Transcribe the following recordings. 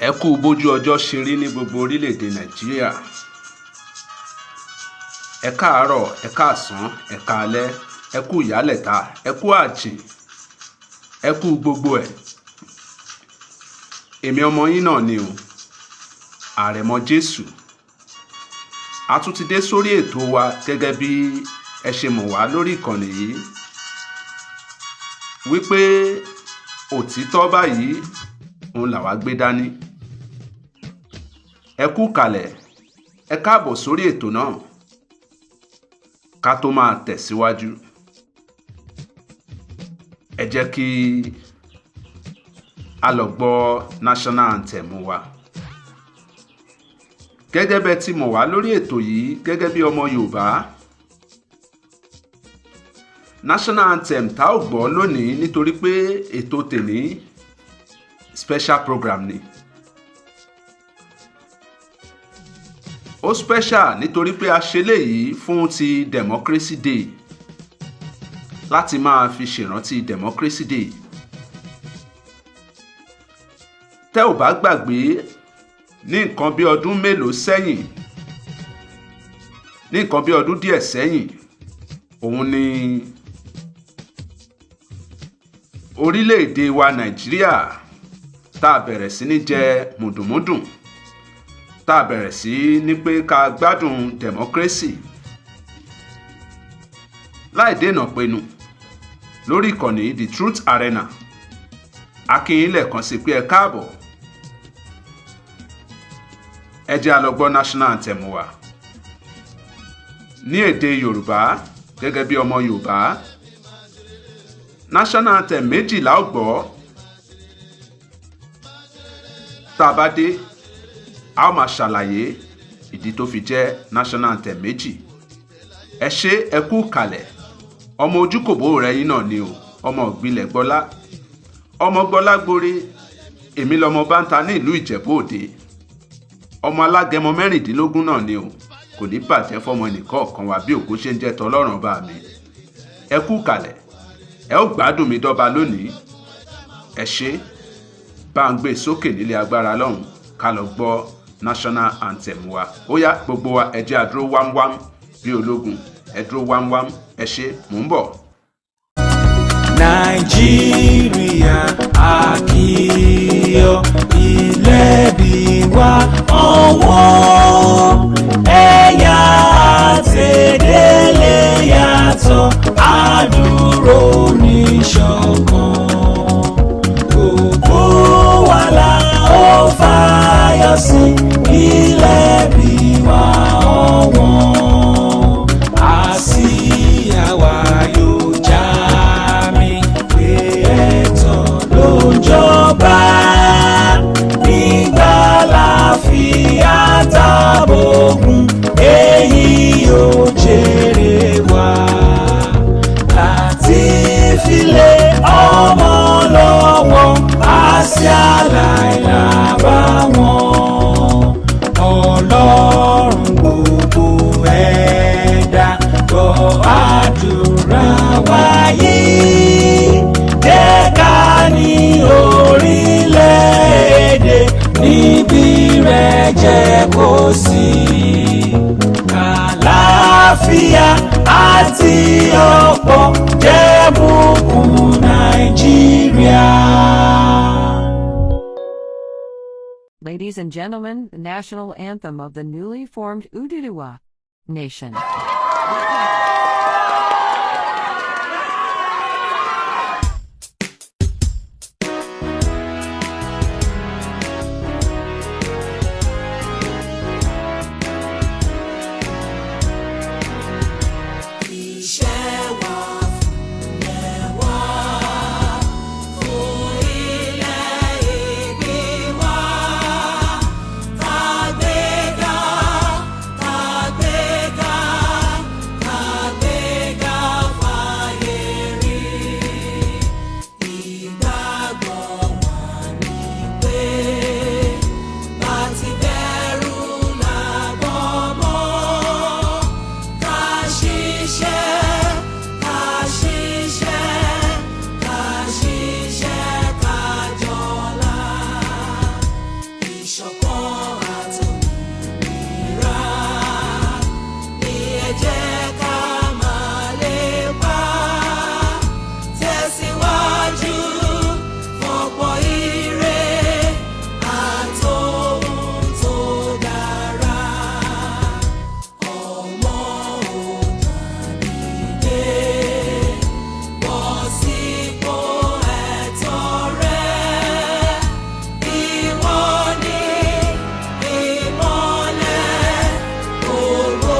Ẹ kú bójú ọjọ́ ṣe rí ní gbogbo orílẹ̀-èdè Nàìjíríà. Ẹ káàárọ̀, ẹ káàsán, ẹ káalẹ́, ẹ kú ìyálẹ̀ta, ẹ kú àjìn, ẹ kú gbogbo ẹ̀. Èmi ọmọ yín náà ni o, Àrẹ̀mọ Jésù. A tún ti dé sórí ètò wa gẹ́gẹ́ bí ẹ ṣe mọ̀ wá lórí ìkànnì yìí wípé òtítọ́ báyìí òun làwa gbé dání. Ẹ kú kalẹ̀, ẹ káàbọ̀ sórí ètò náà. Ká tó máa tẹ̀síwájú, ẹ jẹ́ kí a lọ gbọ́ national anthem wa. Gẹ́gẹ́ bẹ́ẹ̀ ti mọ̀ wá lórí ètò yìí gẹ́gẹ́ bí ọmọ Yorùbá, national anthem tá ò gbọ́ lónìí nítorí pé ètò tèní special program ni. Ó special nítorí pé a ṣe léyìí fún ti Democracy Day, láti máa fi ṣèrántí Democracy Day. Tẹ́ ò bá gbàgbé, ní nǹkan bí ọdún mélòó sẹ́yìn, ní nǹkan bí ọdún díẹ̀ sẹ́yìn, òun ni orílẹ̀-èdè wa Nàìjíríà tá a bẹ̀rẹ̀ sí ní jẹ mùdùnmúdùn, tá a bẹ̀rẹ̀ sí ní pé ká gbádùn democracy láì dènà pinnu lórí ìkànnì The Truth Arena. A kí yín lẹ́ẹ̀kan sí pé ẹ káàbọ̀. Ẹ jẹ́ a lọ gbọ́ national anthem wa ní èdè Yorùbá gẹ́gẹ́ bí ọmọ Yorùbá. National anthem méjìlá ó gbọ́. Tá a bá dé, a ó máa ṣàlàyé ìdí tó fi jẹ́ national anthem méjì. Ẹ ṣé, ẹ kú kalẹ̀. Ọmọ ojúkòbó rẹ yín náà ni o, ọmọ ògbìlẹ̀ gbọ́lá, ọmọ gbọ́lá gbóre. Èmi lọmọ bá ń ta ní ìlú Ìjẹ̀bú Òde, ọmọ alágẹmọ 16 náà ni o. Kò ní bàjẹ́ fọmọ ẹnìkọ̀ọ̀kan wa bí ògo ṣe ń jẹ́ tọlọ́run ọba mi. Ẹ kú kalẹ̀, ẹ ó gbádùn mi dọ́ba lónìí. Ẹ ṣé, bá ń gbé sókè nílé agbára lọ́hùn ká lọ gbọ́ national anthem wa. Ó yá, gbogbo wa, ẹ jẹ́ a dúró wámwám bí ológun, ẹ dúró wámwám. Ẹ ṣé, mò ń bọ̀. Nàìjíríà, àkíyọ ilẹ̀ bí wa ọ̀wọ́n, ẹ̀yà àtẹ̀délé yàtọ̀, àdúró níṣọ̀kan. Gbogbo wa la ó fàyọ sí ilẹ̀ bí wa ọ̀wọ́n. Àsíá wa yóò já mi pé ẹ̀tọ́ ló ń jọba nígbà láfíà tàbógun, èyí yóò jèrè wá láti filẹ̀ ọmọ lọ́wọ́, àsíá láìlábà wọn. Ọlọ́run gbogbo ẹ̀dá, gbọ́ àdúrà wa yìí, jẹ́ ká ní orílẹ̀-èdè níbi rẹ̀ jẹ́ kó sí kàláfíà àti ọ̀pọ̀ jẹ́ bùkún Nàìjíríà. Ladies and gentlemen, the national anthem of the newly formed Oduduwa Nation. Iṣẹ́ wa fúnlẹ̀ wá, fún ilẹ̀ ìbí wa. Kàgbéga, kàgbéga. Ìṣọ̀kan àtòmìnira ní ẹ jẹ́ ká máa lépa. Tẹ̀síwájú fọ̀pọ̀ ire àtòhun tó dára. Ọmọ Oòduà dìde, bọ́ sípò ẹ̀tọ́ rẹ. Ìwọ ni ìmọ́lẹ̀ gbogbo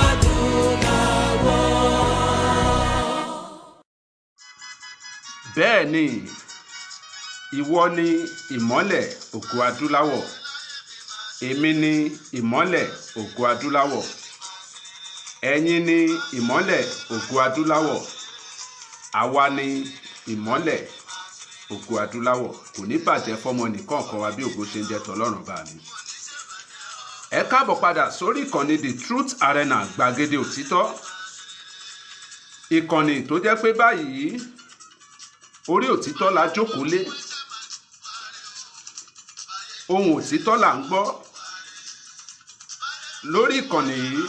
adúláwọ̀. Bẹ́ẹ̀ ni, ìwọ ni ìmọ́lẹ̀ ògo adúláwọ̀, èmi ni ìmọ́lẹ̀ ògo adúláwọ̀, ẹ̀yin ni ìmọ́lẹ̀ ògo adúláwọ̀, àwa ni ìmọ́lẹ̀ ògo adúláwọ̀. Kò ní bàjẹ́ fọ́mọ nìkọ̀ọ̀kan wa bí ògo ṣe ń jẹ́ tọlọ́run bá mi. Ẹ káàbọ̀ padà sórí ìkànnì The Truth Arena, gbàgede òtítọ́, ìkànnì tó jẹ́ pé báyìí orí òtítọ́ la jókòó lé, ohun òtítọ́ là ń gbọ́ lórí ìkànnì yìí.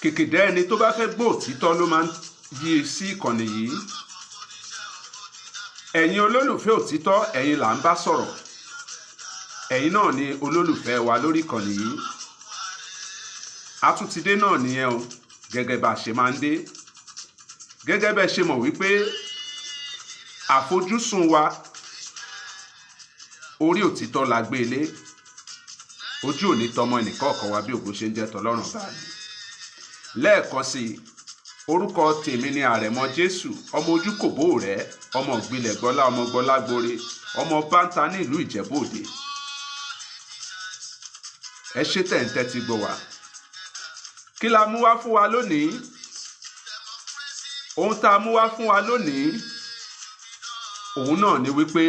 Kìkìdá ẹni tó bá fẹ́ gbọ́ òtítọ́ ló máa ń yí sí ìkànnì yìí. Ẹ̀yin olólùfẹ́ òtítọ́, ẹ̀yin là ń bá sọ̀rọ̀, ẹ̀yin náà ni olólùfẹ́ wa lórí ìkànnì yìí. Àtúntìdé náà nìyẹn o, gẹ́gẹ́ bá a ṣe máa ń dé, gẹ́gẹ́ bẹ́ẹ̀ ṣe mọ̀ wípé àfojúsùn wa, orí òtítọ́ la gbé lé. Ojú òní tọmọ ẹnìkọ̀ọ̀kan wa bí ògo ṣe ń jẹ́ tọlọ́run bá mi. Lẹ́ẹ̀kan sí i, orúkọ tèmi ni Àrẹ̀mọ Jésù, ọmọ ojú kòbó rẹ̀, ọmọ ògbilẹ̀ gbọ́lá, ọmọ gbọ́lá gbore, ọmọ báńtà ní ìlú Ìjẹ̀bú Òde. Ẹ ṣé tẹ̀ ń tẹ́tí gbọ́ wa. Kí la mú wá fún wa lónìí? Ohun tá a mú wá fún wa lónìí, òun náà ni wípé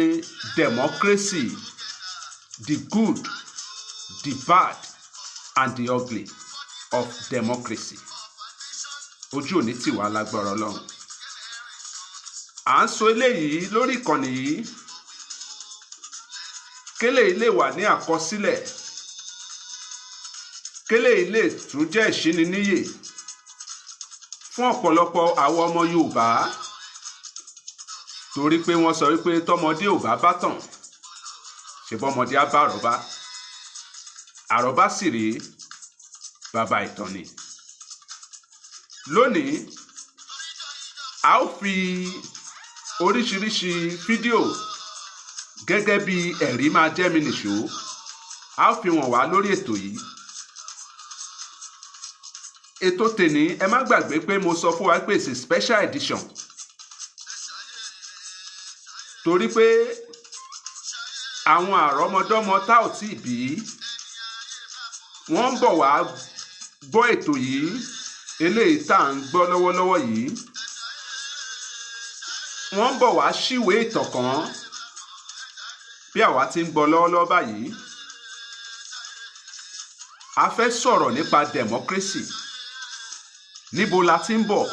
democracy, the good, the bad and the ugly of democracy. Ojú òní tì wá lágbára Ọlọ́run. À ń sọ eléyìí lórí ìkànnì yìí kélé lè wà ní àkọsílẹ̀, kélé lè tún jẹ́ ìṣíniníyè fún ọ̀pọ̀lọpọ̀ àwọn ọmọ Yorùbá, torí pé wọ́n sọ wípé tọmọdé ò bá bá tàn, ṣe bọ́mọdé á bá àrọ́bá, àrọ́bá sì rèé, bàbá ìtàn ni. Lónìí, a ó fi oríṣiríṣi fídíò gẹ́gẹ́ bí ẹ̀rí máa jẹ́ mi nìṣó, a ó fi wọ̀n wá lórí ètò yìí. Ètò tèní, ẹ má gbàgbé pé mo sọ fún wa pé it's a special edition, torí pé àwọn àrọ́mọdọ́mọ tá ò tí ì bí, wọ́n ń bọ̀ wá gbọ́ ètò yìí, eléyìí tá à ń gbọ́ lọ́wọ́lọ́wọ́ yìí. Wọ́n ń bọ̀ wá ṣíwèé ìtàn kan bí àwa ti ń gbọ́ lọ́wọ́lọ́wọ́ báyìí. A fẹ́ sọ̀rọ̀ nípa democracy. Níbo la ti ń bọ̀,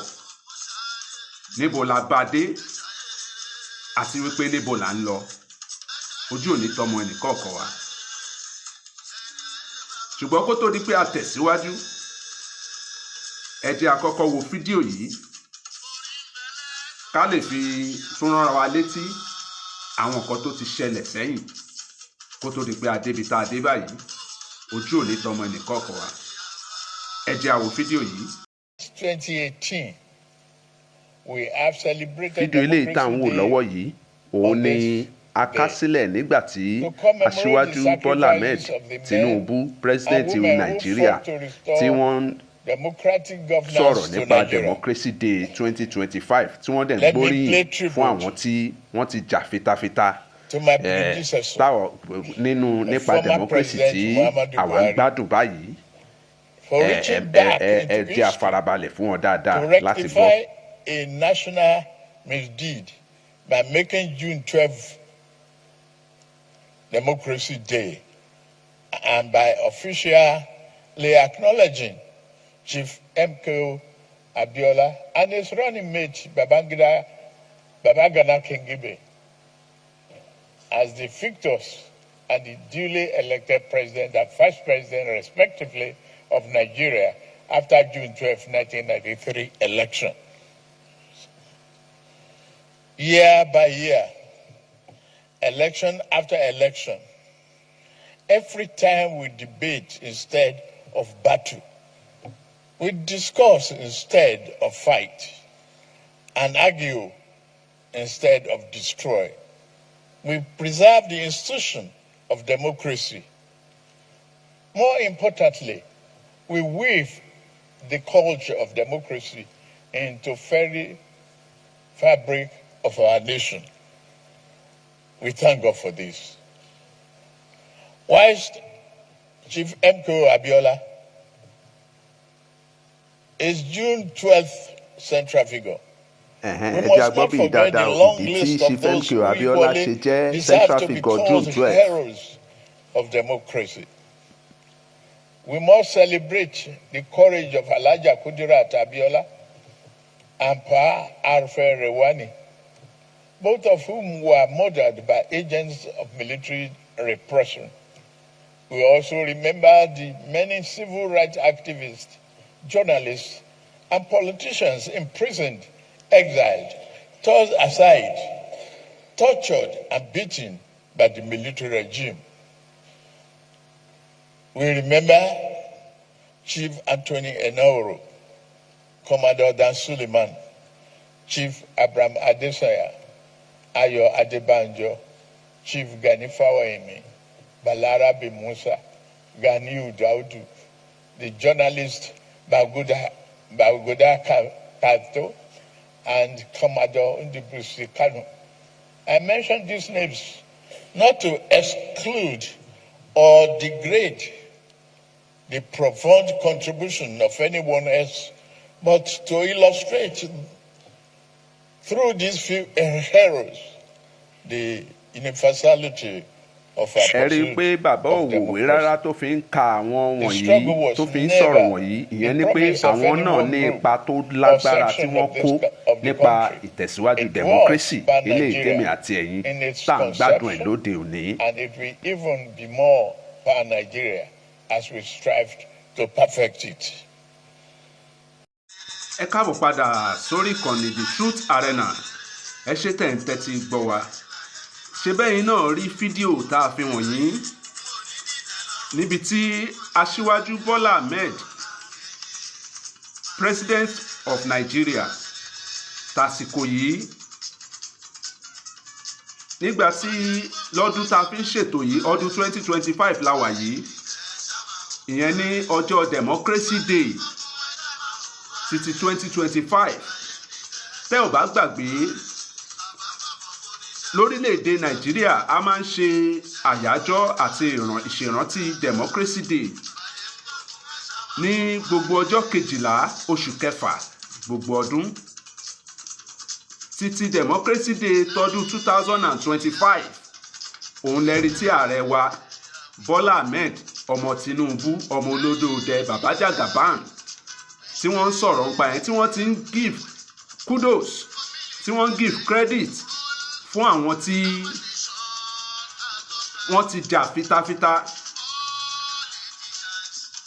níbo la bá dé, àti wípé níbo là ń lọ? Ojú òní tọmọ ẹnìkọ̀ọ̀kan wa. Ṣùgbọ́n kó tó di pé a tẹ̀síwájú, ẹ jẹ́ a kọ́kọ́ wo fídíò yìí ká lè fi tún rán wa létí àwọn nǹkan tó ti ṣẹlẹ̀ sẹ́yìn kó tó di pé a débi tá a dé báyìí. Ojú òní tọmọ ẹnìkọ̀ọ̀kan wa. Ẹ jẹ́ a wo fídíò yìí. 2018, we have celebrated Fídíò eléyìí tá à ń wò lọ́wọ́ yìí, òun ni a ká sílẹ̀ nígbà tí Aṣíwájú Bọ́lá Ahmed Tinubu, president Nàìjíríà, tí wọ́n ń democratic governance sọ̀rọ̀ to nípa Nigeria. Democracy Day 2025, tí wọ́n dẹ̀ ń Let me gbóríyìn pay tribute fún àwọn tí wọ́n ti jà fitafita to my predecessor, táwọn nínú the nípa former democracy President tí Muhammadu àwa ń Buhari, gbádùn báyìí. for Ẹ ẹ reaching back ẹ ẹ into jẹ́ a history farabalẹ̀ fún wọn dáadáa to láti gbọ́. rectify a national misdeed by making June 12 Democracy Day and by officially acknowledging Chief MKO Abiola and his running mate Babagana Kingibe as the victors and the duly elected president and vice president, respectively, of Nigeria after June 12, 1993 election. Year by year, election after election, every time we debate instead of battle, we discuss instead of fight, and argue instead of destroy. We preserve the institution of democracy. More importantly, we weave the culture of democracy into very fabric of our nation. We thank God for this. Whilst Chief MKO Abiola is June 12th central figure, Ẹ̀hẹ́n, we ẹ jẹ́ must a gbọ́ not bí forget dáadáa the o. long Ìdí tí list of Chief those MKO who Abiola equally ṣe jẹ́ deserve central to be figure June called 12. Heroes of democracy. We must celebrate the courage of Alhaja Kudirat Abiola and Pa Arthur Rewani, both of whom were murdered by agents of military repression. We also remember the many civil rights activists, journalists, and politicians imprisoned, exiled, tossed aside, tortured, and beaten by the military regime. We remember Chief Anthony Enahoro, Commodore Dan Suleiman, Chief Abraham Adesanya, Ayo Adebanjo, Chief Gani Fawehinmi, Balarabe Musa, Ganiu Daudu, the journalist Baguda Kato, and Commodore Ndubuisi Kanu. I mention these names not to exclude or degrade the profound contribution of anyone else, but to illustrate through these few heroes the universality of our Ẹ rí i pursuit pé bàbá of òwòwé rárá democracy. tó fi ń ka àwọn The wọ̀nyí, struggle was tó fi ń sọ̀rọ̀ never wọ̀nyí. Ìyẹn the ni pé province of àwọn any náà one ní group ipa tó or lágbára tí section wọ́n of kó this of the nípa country. ìtẹ̀síwájú It was democracy eléyìí tèmi pan-Nigeria àti ẹ̀yin in its tá à ń gbádùn ẹ̀ conception, lóde òní. and it will even be more pan-Nigeria as we strive to perfect it. Ẹ káàbọ̀ padà sórí ìkànnì The Truth Arena. Ẹ ṣe tẹ̀ ń tẹ́tí gbọ́ wa. Ṣe bẹ́yìn náà rí fídíò tá a fi wọ̀nyí níbi tí Aṣíwájú Bọ́lá Ahmed, President of Nigeria tàsìkò yìí, nígbà tí lọ́dún tá a fi ń ṣètò yìí, ọdún 2025 la wà yìí, ìyẹn ní ọjọ́ Democracy Day títí 2025. Tẹ́ ò bá gbàgbé, lórílẹ̀‐èdè Nàìjíríà, a máa ń ṣe àyájọ́ àti ìṣèrántí Democracy Day ní gbogbo ọjọ́ 12 oṣù kẹfà gbogbo ọdún. Títí Democracy Day tọdún 2025, òun lẹ́rí tí ààrẹ wa Bọ́lá Ahmed ọmọ Tinubu, ọmọ olódòdẹ, bàbá Jagaban, tí wọ́n ń sọ̀rọ̀ nípa yẹn, tí wọ́n ti ń give kudos, tí wọ́n ń give credit fún àwọn tí wọ́n ti jà fitafita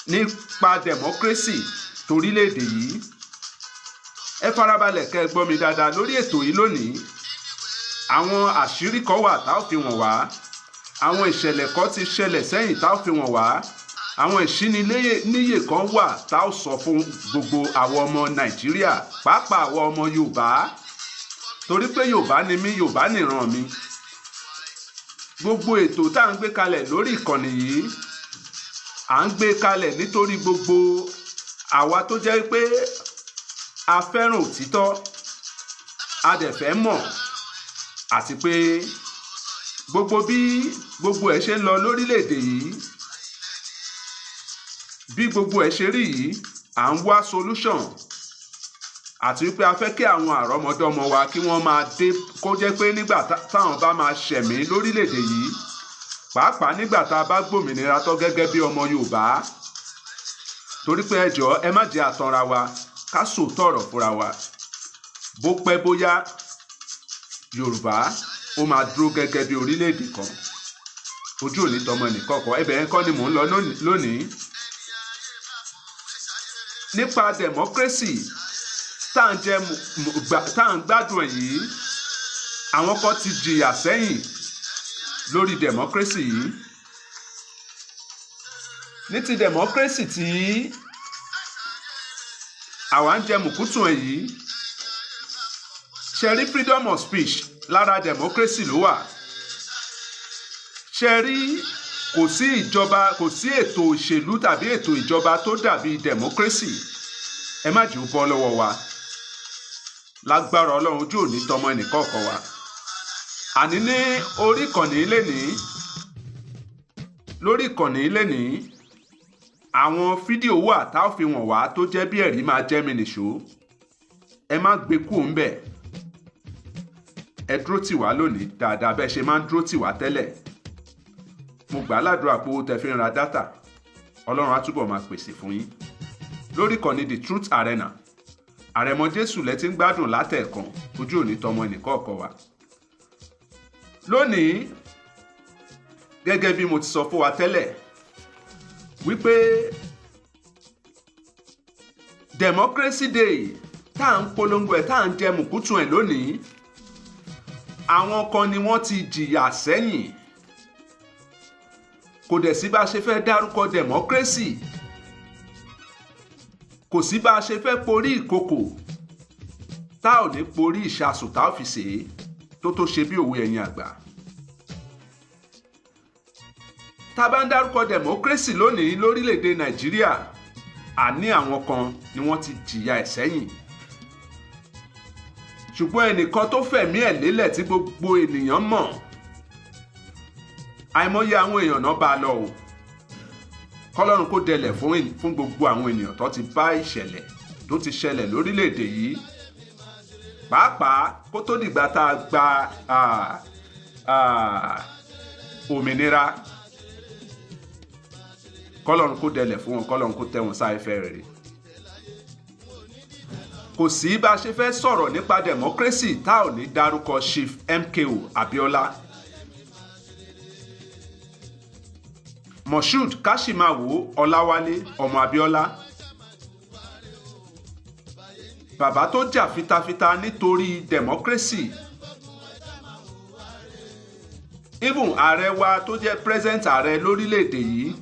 nípa democracy torílẹ̀-èdè yìí. Ẹ farabalẹ̀ kẹ́ ẹ gbọ́ mi dáadáa lórí ètò yìí lónìí. Àwọn àṣírí kan wà tá ò fi wọ̀n wá, àwọn ìṣẹ̀lẹ̀ kan ti ṣẹlẹ̀ sẹ́yìn tá ò fi wọ̀n wá, àwọn ìṣíniníyè kan wà tá ò sọ fún gbogbo àwọn ọmọ Nàìjíríà, pàápàá àwọn ọmọ Yorùbá, torí pé Yorùbá ni mí, Yorùbá nìran mi. Gbogbo ètò tá à ń gbé kalẹ̀ lórí ìkànnì yìí, à ń gbé kalẹ̀ nítorí gbogbo àwa tó jẹ́ pé a fẹ́ràn òtítọ́, a dẹ̀ fẹ́ mọ̀, àti pé gbogbo bí gbogbo ẹ̀ ṣe ń lọ lórílẹ̀‐èdè yìí, bí gbogbo ẹ̀ ṣe rí yìí, à ń wá solution, àti wípé a fẹ́ kí àwọn àrọ́mọdọ́mọ wa kí wọ́n máa dé, kó jẹ́ pé nígbà táwọn bá máa ṣẹ̀mí lórílẹ̀‐èdè yìí, pàápàá nígbà tá a bá gbòmìnira tán gẹ́gẹ́ bí ọmọ Yorùbá. Torí pé ẹ jọ̀ọ́, ẹ má jẹ́ àtanra wa, ká sòótọ́ ọ̀rọ̀ fúnra wa, bó pẹ́ bóyá, Yorùbá ó máa dúró gẹ́gẹ́ bí orílẹ̀-èdè kan. Ojú òní tọmọ ẹnìkọ̀ọ̀kan. Ẹbẹ̀ yẹn kọ́ ni mò ń lọ lónìí nípa democracy tá à ń jẹ tá à ń gbádùn ẹ̀ yìí. Àwọn kan ti jìyà sẹ́yìn lórí democracy yìí. Ní ti democracy tí àwa ń jẹ mùkútù ẹ̀ yìí, ṣe rí freedom of speech, lára democracy ló wà. Ṣe rí, kò sí ìjọba, kò sí ètò òṣèlú tàbí ètò ìjọba tó dàbí democracy. Ẹ má jẹ́ ó bọ́ lọ́wọ́ wa. Lágbára Ọlọ́run, ojú òní tọmọ ẹnìkọ̀ọ̀kan wa. Àní ní orí ìkànnì lénìí, lórí ìkànnì lénìí, àwọn fídíò wà tá ò fi wọ̀n wá tó jẹ́ bí ẹ̀rí máa jẹ́ mi nìṣó. Ẹ má gbé kúò ńbẹ̀. Ẹ dúró tì wá lónìí dáadáa bẹ́ẹ̀ ṣe máa ń dúró tì wá tẹ́lẹ̀. Mo gbà á ládùúrà pé owó tẹ fi ń ra data, Ọlọ́run á túbọ̀ máa pèsè fún yín. Lórí ìkànnì The Truth Arena, Àrẹ̀mọ Jésù lẹ ti ń gbádùn látẹ̀ẹ̀kan. Ojú òní tọmọ ẹnìkọ̀ọ̀kan wa. Lónìí, gẹ́gẹ́ bí mo ti sọ fún wa tẹ́lẹ̀ wípé Democracy Day tá à ń polongo ẹ̀, tá à ń jẹ mùkútù ẹ̀ lónìí, àwọn kan ni wọ́n ti jìyà sẹ́yìn. Kò dẹ̀ sí bá a ṣe fẹ́ dárúkọ democracy, kò sí bá a ṣe fẹ́ porí ìkòkò tá ò ní porí ìṣasùn tá ò fi sè é tó tó ṣe bí òwe ẹ̀yin àgbà. Tá a bá ń dárúkọ democracy lónìí lórílẹ̀‐èdè Nàìjíríà, àní àwọn kan ni wọ́n ti jìyà ẹ̀ sẹ́yìn. Ṣùgbọ́n ẹnìkan tó fẹ̀mí ẹ̀ lélẹ̀ tí gbogbo ènìyàn mọ̀, àìmọye àwọn èèyàn náà bá a lọ o. Kọ́lọ́run kó dẹlẹ̀ fún gbogbo àwọn ènìyàn tó ti bá ìṣẹ̀lẹ̀ tó ti ṣẹlẹ̀ lórílẹ̀‐èdè yìí, pàápàá kó tó dìgbà tá a gba òmìnira. Kọ́lọ́run kó dẹlẹ̀ fún wọn, kọ́lọ́run kó tẹ́ wọn sáfẹ́fẹ́ rere. Kò sí bá a ṣe fẹ́ sọ̀rọ̀ nípa democracy tá ò ní dárúkọ Chief MKO Abiola, Moshood Kashimawo Ọláwálé ọmọ Abiola, bàbá tó jà fitafita nítorí democracy. Even ààrẹ wa tó jẹ́ president, ààrẹ lórílẹ̀‐èdè yìí,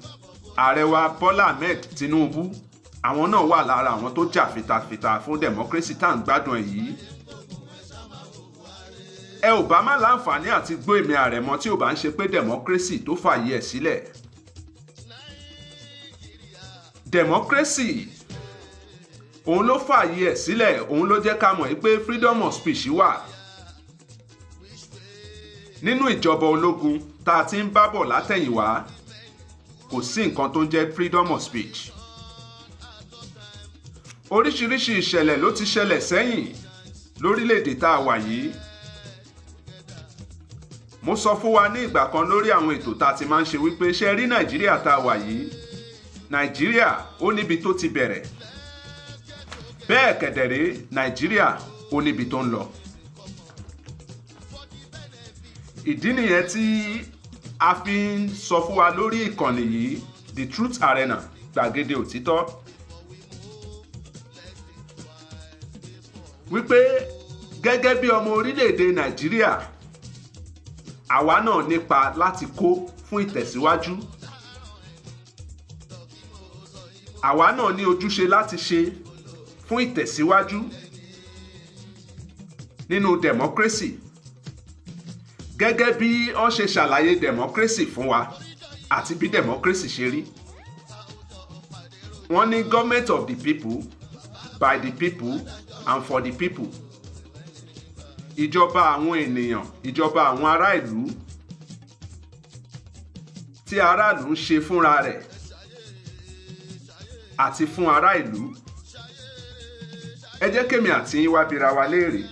ààrẹ wa Bọ́lá Ahmed Tinubu, àwọn náà wà lára àwọn tó jà fitafita fún democracy tá à ń gbádùn ẹ̀ yìí. Ẹ ò bá má láǹfààní àti gbọ́ èmi Àrẹ̀mọ tí ò bá ń ṣe pé democracy tó fààyè ẹ̀ sílẹ̀. Democracy òun ló fààyè ẹ̀ sílẹ̀, òun ló jẹ́ ká mọ̀ pé freedom of speech wà. Nínú ìjọba ológun tá a ti ń bá bọ̀ látẹ̀yìnwá, kò sí nǹkan tó ń jẹ́ freedom of speech. Oríṣiríṣi ìṣẹ̀lẹ̀ ló ti ṣẹlẹ̀ sẹ́yìn lórílẹ̀‐èdè tá a wà yìí. Mo sọ fún wa ní ìgbà kan lórí àwọn ètò tá a ti máa ń ṣe wípé, ṣe rí Nàìjíríà tá a wà yìí, Nàìjíríà ó níbi tó ti bẹ̀rẹ̀, bẹ́ẹ̀ kẹ̀dẹ̀rẹ́ Nàìjíríà ó níbi tó ń lọ. Ìdí nìyẹn tí a fi ń sọ fún wa lórí ìkànnì yìí, The Truth Arena, gbàgede òtítọ́, wípé gẹ́gẹ́ bí ọmọ orílẹ̀-èdè Nàìjíríà, àwa náà nípa láti kó fún ìtẹ̀síwájú. Àwa náà ní ojúṣe láti ṣe fún ìtẹ̀síwájú nínú democracy, gẹ́gẹ́ bí wọ́n ṣe ṣàlàyé democracy fún wa àti bí democracy ṣe rí. Wọ́n ní government of the people, by the people and for the people. Ìjọba àwọn ènìyàn, ìjọba àwọn ará ìlú, tí aráàlú ń ṣe fúnra rẹ̀ àti fún ará ìlú. Ẹ jẹ́ kémi àti yín wá bira wa léèrè,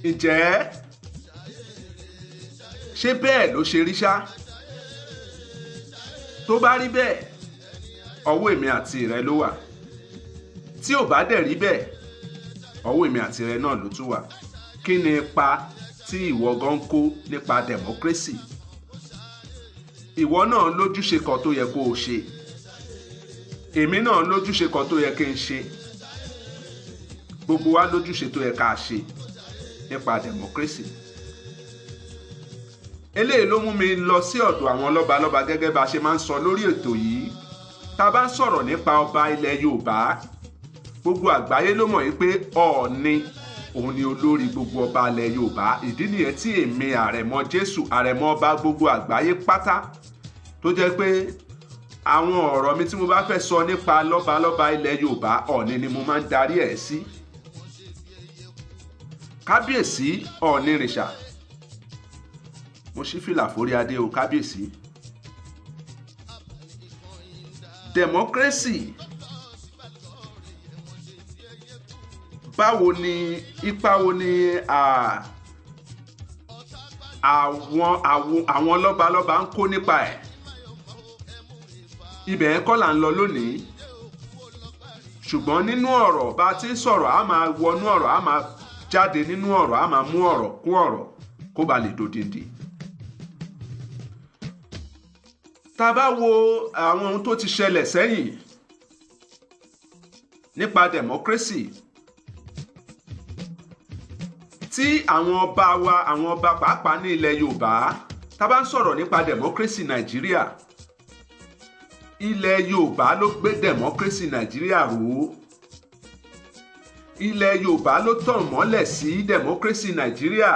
ǹjẹ́ ṣé bẹ́ẹ̀ ló ṣe rí ṣá? Tó bá rí bẹ́ẹ̀, ọwọ́ èmi àti rẹ ló wà. Tí ò bá dẹ̀ rí bẹ́ẹ̀, ọwọ́ èmi àti rẹ náà ló tún wà. Kí ni ipa tí ìwọ gan ń kó nípa democracy? Ìwọ náà lójúṣe kan tó yẹ kó o ṣe, èmi náà lójúṣe kan tó yẹ kí n ṣe, gbogbo wa lójúṣe tó yẹ ká ṣe nípa democracy. Eléyìí ló mú mi lọ sí ọ̀dọ̀ àwọn lọ́balọ́ba. Gẹ́gẹ́ bá a ṣe máa ń sọ lórí ètò yìí, tá a bá ń sọ̀rọ̀ nípa ọba ilẹ̀ Yorùbá, gbogbo àgbáyé ló mọ̀ yìí pé Ọọ̀ni òun ni olórí gbogbo ọba ilẹ̀ Yorùbá. Ìdí nìyẹn tí èmi, Àrẹ̀mọ Jésù, Àrẹ̀mọ ọba gbogbo àgbáyé pátá, tó jẹ́ pé àwọn ọ̀rọ̀ mi tí mo bá fẹ́ sọ nípa lọ́balọ́ba ilẹ̀ Yorùbá, Ọọ̀ni ni mo máa ń darí ẹ̀ sí. Kábíyèsí Ọọ̀nirìṣà, mo ṣí fìlà forí adé o, kábíyèsí. Democracy, báwo ni, ipa wo ni àwọn lọ́balọ́ba ń kó nípa ẹ̀? Ibẹ̀ ẹ̀ kọ́ là ń lọ lónìí, ṣùgbọ́n nínú ọ̀rọ̀ bá a ti ń sọ̀rọ̀, a máa wọnú ọ̀rọ̀, a máa jáde nínú ọ̀rọ̀, a máa mú ọ̀rọ̀ kún ọ̀rọ̀ kó ba lè dòdìndì. Tá a bá wo àwọn ohun tó ti ṣẹlẹ̀ sẹ́yìn nípa democracy, tí àwọn ọba wa, àwọn ọba pàápàá ní ilẹ̀ Yorùbá, tá a bá ń sọ̀rọ̀ nípa democracy Nàìjíríà, ilẹ̀ Yorùbá ló gbé democracy Nàìjíríà ró. Ilẹ̀ Yorùbá ló tàn mọ́lẹ̀ sí democracy Nàìjíríà.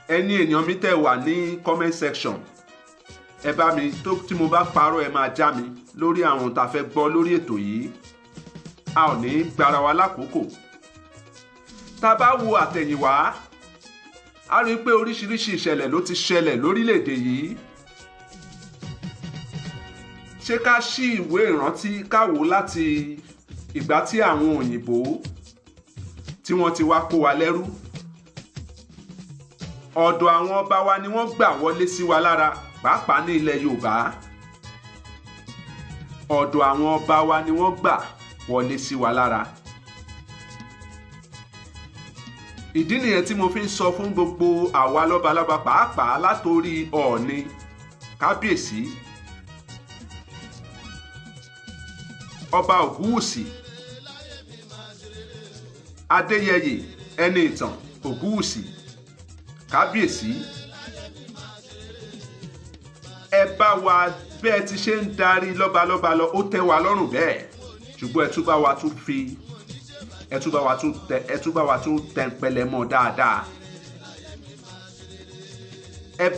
Ẹni ènìyàn mi tẹ́ wà ní comment section, ẹ bá mi tó, tí mo bá parọ́, ẹ máa já mi lórí àwọn tá a fẹ́ gbọ́ lórí ètò yìí. A ò ní gbára wa lákòókò. Tá a bá wo àtẹ̀yìnwá, a rí i pé oríṣiríṣi ìṣẹ̀lẹ̀ ló ti ṣẹlẹ̀ lórílẹ̀‐èdè yìí. Ṣé ká ṣí ìwé ìrántí ká wò láti ìgbà tí àwọn òyìnbó tí wọ́n ti wá kó wa lẹ́rú? Ọ̀dọ̀ àwọn ọba wa ni wọ́n gbà wọlé sí wa lára, pàápàá ní ilẹ̀ Yorùbá. Ọ̀dọ̀ àwọn ọba wa ni wọ́n gbà wọlé sí wa lára. Ìdí nìyẹn tí mo fi ń sọ fún gbogbo àwa lọ́balọ́ba, pàápàá látòrí Ọọ̀ni, kábíyèsí Ọba Ògúnwùsì Adéyẹyè Ẹni Ìtàn Ògúnwùsì, kábíyèsí, ẹ bá wa bẹ́ẹ̀ ti ṣe ń darí lọ́balọ́ba lọ, ó tẹ́ wa lọ́rùn bẹ́ẹ̀, ṣùgbọ́n ẹ tún bá wa tún fi ẹ tún bá wa tún tẹ ẹ tún bá wa tún tẹnpẹlẹ mọ́ dáadáa. Ẹ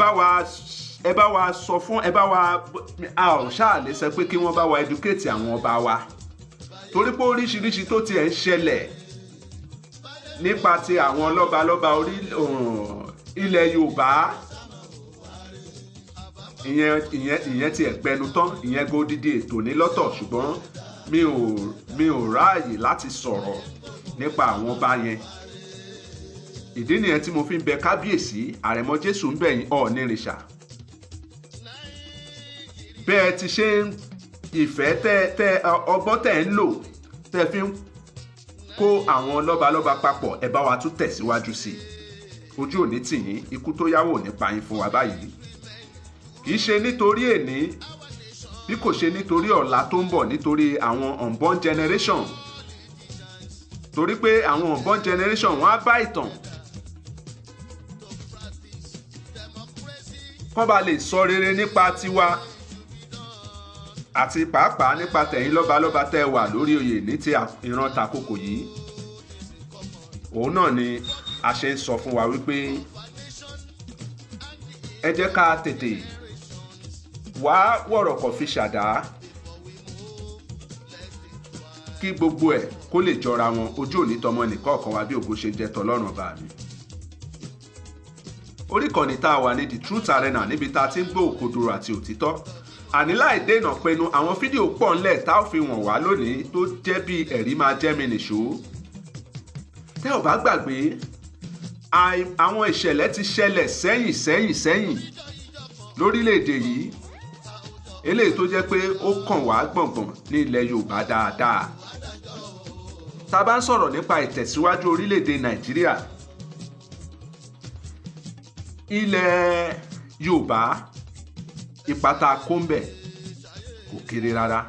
bá wa sọ fún ẹ bá wa, a ò ṣáà lè sọ pé kí wọ́n bá wa educate àwọn ọba wa, torí pé oríṣiríṣi tó tiẹ̀ ń ṣẹlẹ̀ nípa ti àwọn lọ́balọ́ba orí ilẹ̀ Yorùbá, ìyẹn ti ẹ̀gbẹ́nu tán, ìyẹn gódìdí ètò ní lọ́tọ̀. Ṣùgbọ́n mi ò ráàyè láti sọ̀rọ̀ nípa àwọn ọba yẹn. Ìdí nìyẹn tí mo fi ń bẹ kábíyèsí. Àrẹ̀mọ Jésù ń bẹ̀yìn, Ọ̀ọ̀nìrìṣà, bẹ́ẹ̀ ti ṣe ń ìfẹ́ tẹ́ tẹ́ ọgbọ́n tẹ́ ń lò tẹ́ fi ń kó àwọn lọ́balọ́ba papọ̀, ẹ bá wa tún tẹ̀síwájú sí i. Ojú òní tì yín, ikú tó yáwó ò ní pa yín fún wa báyìí. Kì í ṣe nítorí èní, bí kò ṣe nítorí ọ̀la tó ń bọ̀, nítorí àwọn unborn generation, torí pé àwọn unborn generation, wọ́n á bá ìtàn kọ́ ba lè sọ rere nípa tiwa àti pàápàá nípa tẹ̀yìn lọ́balọ́ba tẹ́ wà lórí oyè ní ti ìran tàkókò yìí. Òun náà ni a ṣe ń sọ fún wa wípé ẹ jẹ́ ká tètè wá wọ̀rọ̀kọ̀ fi ṣàdá kí gbogbo ẹ̀ kó lè jọra wọn. Ojú òní tọmọ nìkọ̀ọ̀kan wa, bí ògo ṣe jẹ́ tọlọ́run ọba mi. Orí ìkànnì tá a wà ní The Truth Arena, níbi tá a ti ń gbọ́ òkodoro àti òtítọ́. Àní láì dènà pinnu, àwọn fídíò pọ̀ ńlẹ̀ tá ò fi wọ̀n wá lónìí tó jẹ́ bí ẹ̀rí máa jẹ́ mi nìṣó. Tẹ́ ò bá gbàgbé, àwọn ìṣẹ̀lẹ̀ ti ṣẹlẹ̀ sẹ́yìn sẹ́yìn sẹ́yìn lórílẹ̀‐èdè yìí, eléyìí tó jẹ́ pé ó kàn wá gbọ̀ngbọ̀n ní ilẹ̀ Yorùbá dáadáa. Tá a bá ń sọ̀rọ̀ nípa ìtẹ̀síwájú orílẹ̀‐èdè Nàìjíríà, ilẹ̀ Yorùbá Ipa tá a kó ń bẹ̀ kò kéré rárá.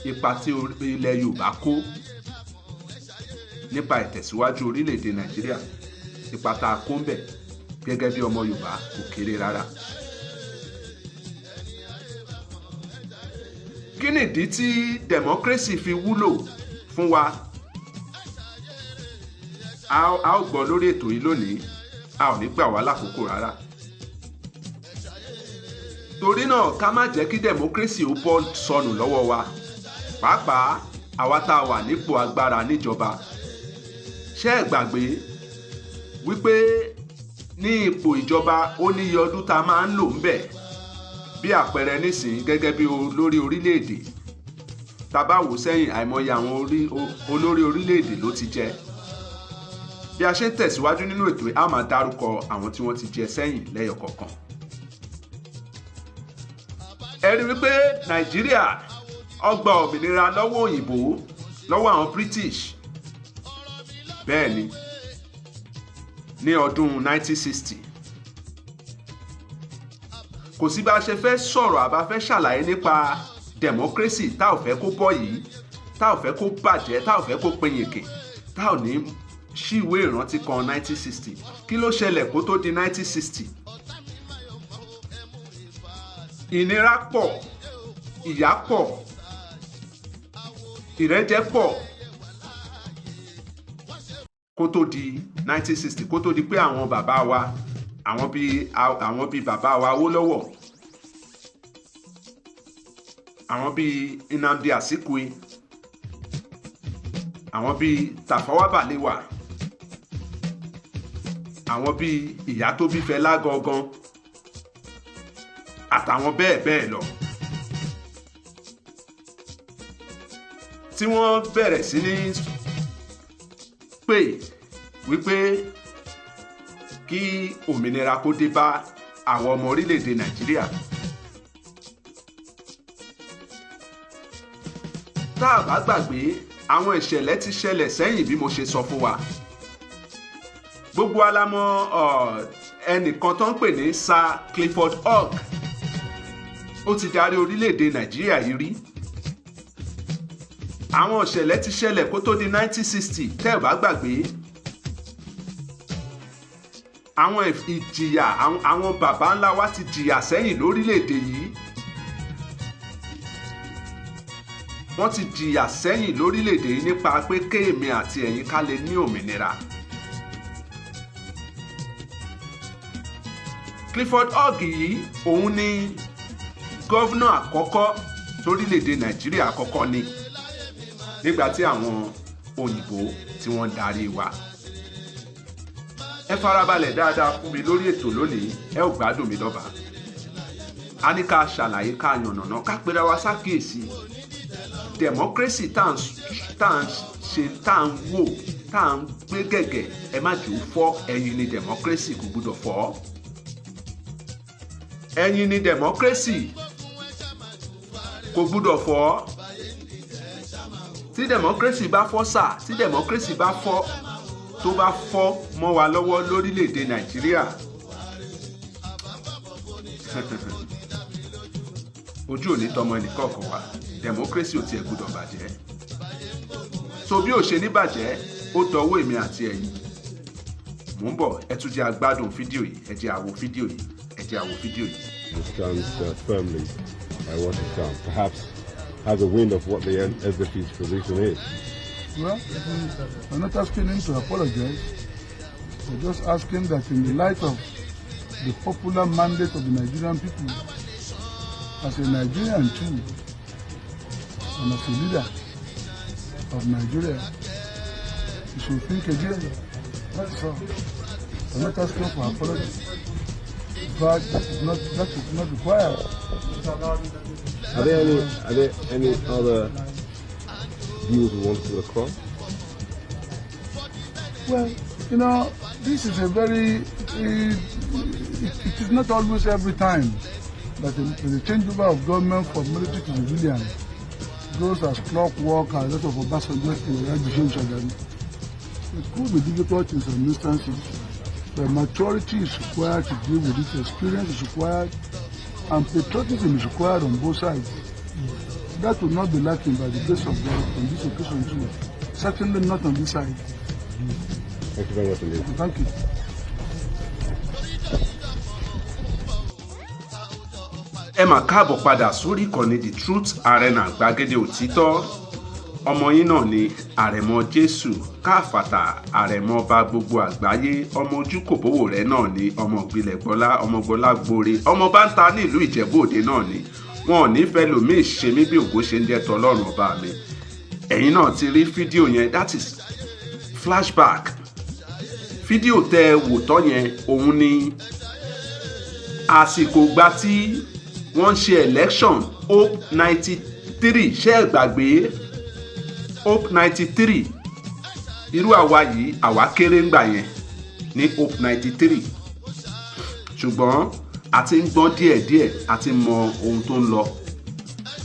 Ipa tí ilẹ̀ Yorùbá kó nípa ìtẹ̀síwájú orílẹ̀-èdè Nàìjíríà, ipa tá a kó ń bẹ̀ gẹ́gẹ́ bí ọmọ Yorùbá kò kéré rárá. Kí nìdí tí democracy fi wúlò fún wa? A ó gbọ́ lórí ètò yìí lónìí, a ò ní gbà wá lákòókò rárá. Torí náà, ká má jẹ́ kí democracy ó bọ́ sọnù lọ́wọ́ wa, pàápàá àwa tá a wà nípò agbára níjọba. Ṣé ẹ gbàgbé wípé ní ipò ìjọba, ó ní iye ọdún tá a máa ń lò ń bẹ̀? Bí àpẹẹrẹ nísìnyí, gẹ́gẹ́ bí olórí orílẹ̀-èdè, tá a bá wò sẹ́yìn, àìmọye àwọn olórí orílẹ̀-èdè ló ti jẹ. Bí a ṣe ń tẹ̀síwájú nínú ètò yìí, a máa dárúkọ àwọn tí wọ́n ti jẹ sẹ́yìn lẹ́yọ kọ̀ọ̀kan. Ẹ rí wípé Nàìjíríà ó gba òmìnira lọ́wọ́ òyìnbó, lọ́wọ́ àwọn British, bẹ́ẹ̀ ni, ní ọdún 1960. Kò sí bá a ṣe fẹ́ sọ̀rọ̀ àbá fẹ́ ṣàlàyé nípa democracy tá ò fẹ́ kó bọ́ yìí, tá ò fẹ́ kó bàjẹ́, tá ò fẹ́ kó pinyìnkì, tá ò ní ṣí ìwé ìrántí kan 1960. Kí ló ṣẹlẹ̀ kó tó di 1960? Ìnira pọ̀, ìyà pọ̀, ìrẹ́jẹ pọ̀ kó tó di 1960, kó tó di pé àwọn bàbá wa, àwọn bíi bàbá wa Awólọ́wọ̀, àwọn bíi Nnamdi Azikiwe, àwọn bíi Tafawa Balewa, àwọn bíi ìyá tó bí Fẹlá gangan, àtàwọn bẹ́ẹ̀ bẹ́ẹ̀ lọ, tí wọ́n bẹ̀rẹ̀ sí ní pè wípé kí òmìnira kó dé bá àwọn ọmọ orílẹ̀-èdè Nàìjíríà. Tá a bá gbàgbé, àwọn ìṣẹ̀lẹ̀ ti ṣẹlẹ̀ sẹ́yìn bí mo ṣe sọ fún wa. Gbogbo alamọ ẹnìkan tó ń pè ní Sir Clifford Hogg, ó ti darí orílẹ̀-èdè Nàìjíríà yìí rí. Àwọn ìṣẹ̀lẹ̀ ti ṣẹlẹ̀ kó tó di 1960. Tẹ́ ẹ̀ bá gbàgbé, àwọn ìjìyà, àwọn baba ńlá wa ti jìyà sẹ́yìn lórílẹ̀-èdè yìí. Wọ́n ti jìyà sẹ́yìn lórílẹ̀-èdè yìí nípa pé kéèmí àti ẹ̀yin ká lè ní òmìnira. Clifford Hogg yìí, òun ni governor àkọ́kọ́ torílẹ̀-èdè Nàìjíríà àkọ́kọ́ ni nígbà tí àwọn òyìnbó tí wọ́n ń darí wa. Ẹ farabalẹ̀ dáadáa fún mi lórí ètò lónìí, ẹ ò gbádùn mi dọ́ba. A ní ká ṣàlàyé, ká yànnàná, ká pera wa sákìyèsí democracy tá à ń ṣe, tá à ń wò, tá à ń gbé gẹ̀gẹ̀. Ẹ má jò ó fọ́. Ẹ̀yin ni democracy kò gbúdọ̀ fọ́. Ẹ̀yin ni democracy kò gbúdọ̀ fọ́. Tí democracy bá fọ́ sà, tí democracy bá fọ́, tó bá fọ́ mọ́ wa lọ́wọ́ lórílẹ̀‐èdè Nàìjíríà, ojú ò ní tọmọ ẹnìkọ̀ọ̀kan wa. Democracy ò tiẹ̀ gbúdọ̀ bàjẹ́. So bí ò ṣe ní bàjẹ́, ó dọwọ́ èmi àti ẹ̀yin. Mò ń bọ̀, ẹ tún jẹ́ agbádùn fídíò yìí, ẹ jẹ́ àwo fídíò yìí, ẹ jẹ́ àwo fídíò yìí. He stands firmly by what he's done. Perhaps has a wind of what the SDP's position is. Well, we're not asking him to apologize. We're just asking that in the light of the popular mandate of the Nigerian people, as a Nigerian too, and as a leader of Nigeria, you should think again. That's all. We're not asking for apology. In fact, that is not required. Are there any other views you want to put across? Well, this is a very, it is not always every time that the changeover of government from military to civilian goes as clockwork as that of Obasanjo to Shagari. It could be difficult in some instances. But maturity is required to deal with it, experience is required, and patriotism is required on both sides. That will not be lacking by the grace of God on this occasion too. Certainly not on this side. Thank you very much indeed. Thank you. Ẹ mà káàbọ̀ padà sórí ìkànnì The Truth Arena, gbàgede òtítọ́. Ọmọ yín náà ni Àrẹ̀mọ Jésù Káfàtà, Àrẹ̀mọ ọba gbogbo àgbáyé, ọmọ ojú kòbówó rẹ̀ náà ni, ọmọ ìgbìlẹ̀ gbọ́lá, ọmọ gbọ́lá gbóre, ọmọ bá ń ta ní ìlú Ìjẹ̀bú Òde náà ni. Wọn ò ní fẹ́ lòmíì ṣe mí bí ògo ṣe ń jẹ́ tọlọ́run ọba mi. Ẹ̀yin náà ti rí fídíò yẹn, that is flashback. Fídíò tẹ́ ẹ wò tọ́ yẹn, òun ni àsìkò gba tí wọ́n ń ṣe election Hope 93. Ṣé ẹ gbàgbé Hope 93? Irú àwa yìí, àwa kéré ńgbà yẹn ní Hope 93, ṣùgbọ́n a ti ń gbọ́n díẹ̀díẹ̀, a ti mọ ohun tó ń lọ,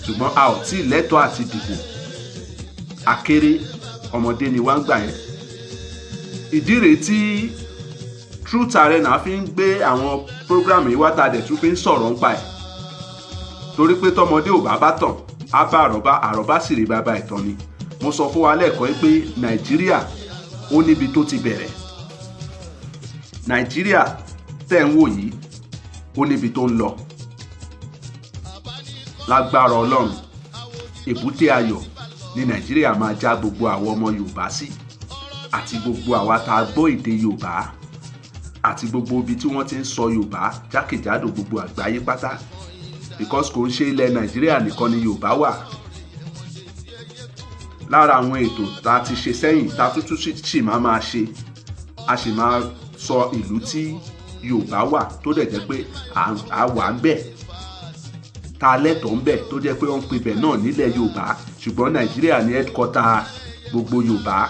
ṣùgbọ́n a ò tí ì lẹ́tọ̀ọ́ àti dìbò. A kéré, ọmọdé ni wá ń gbà yẹn. Ìdí rèé tí Truth Arena fi ń gbé àwọn program yìí wá, tá a dẹ̀ tún fi ń sọ̀rọ̀ nípa ẹ̀, torí pé tọmọdé ò bá bá tàn, á bá àròbá, àròbá sì rí bàbá ìtàn ni. Mo sọ fún wa lẹ́ẹ̀kan pé Nàìjíríà ó níbi tó ti bẹ̀rẹ̀. Nàìjíríà tẹ̀ ń wò yìí, ó níbi tó ń lọ. Lágbára Ọlọ́run, èbúté ayọ̀ ní Nàìjíríà máa já gbogbo àwọn ọmọ Yorùbá sí, àti gbogbo àwa tá a gbọ́ èdè Yorùbá, àti gbogbo ibi tí wọ́n ti ń sọ Yorùbá jákèjádò gbogbo àgbáyé pátá, because kò ń ṣe ilẹ̀ Nàìjíríà nìkan ni Yorùbá wà. Lára àwọn ètò tá a ti ṣe sẹ́yìn, tá a tún sì máa ṣe, a sì máa sọ ìlú tí Yorùbá wà tó dẹ̀ jẹ́ pé à wà ń bẹ̀, tá a lẹ́tọ̀ọ́ ń bẹ̀, tó jẹ́ pé wọ́n ń pè bẹ̀ náà nílẹ̀ Yorùbá, ṣùgbọ́n Nàìjíríà ní headquarter gbogbo Yorùbá.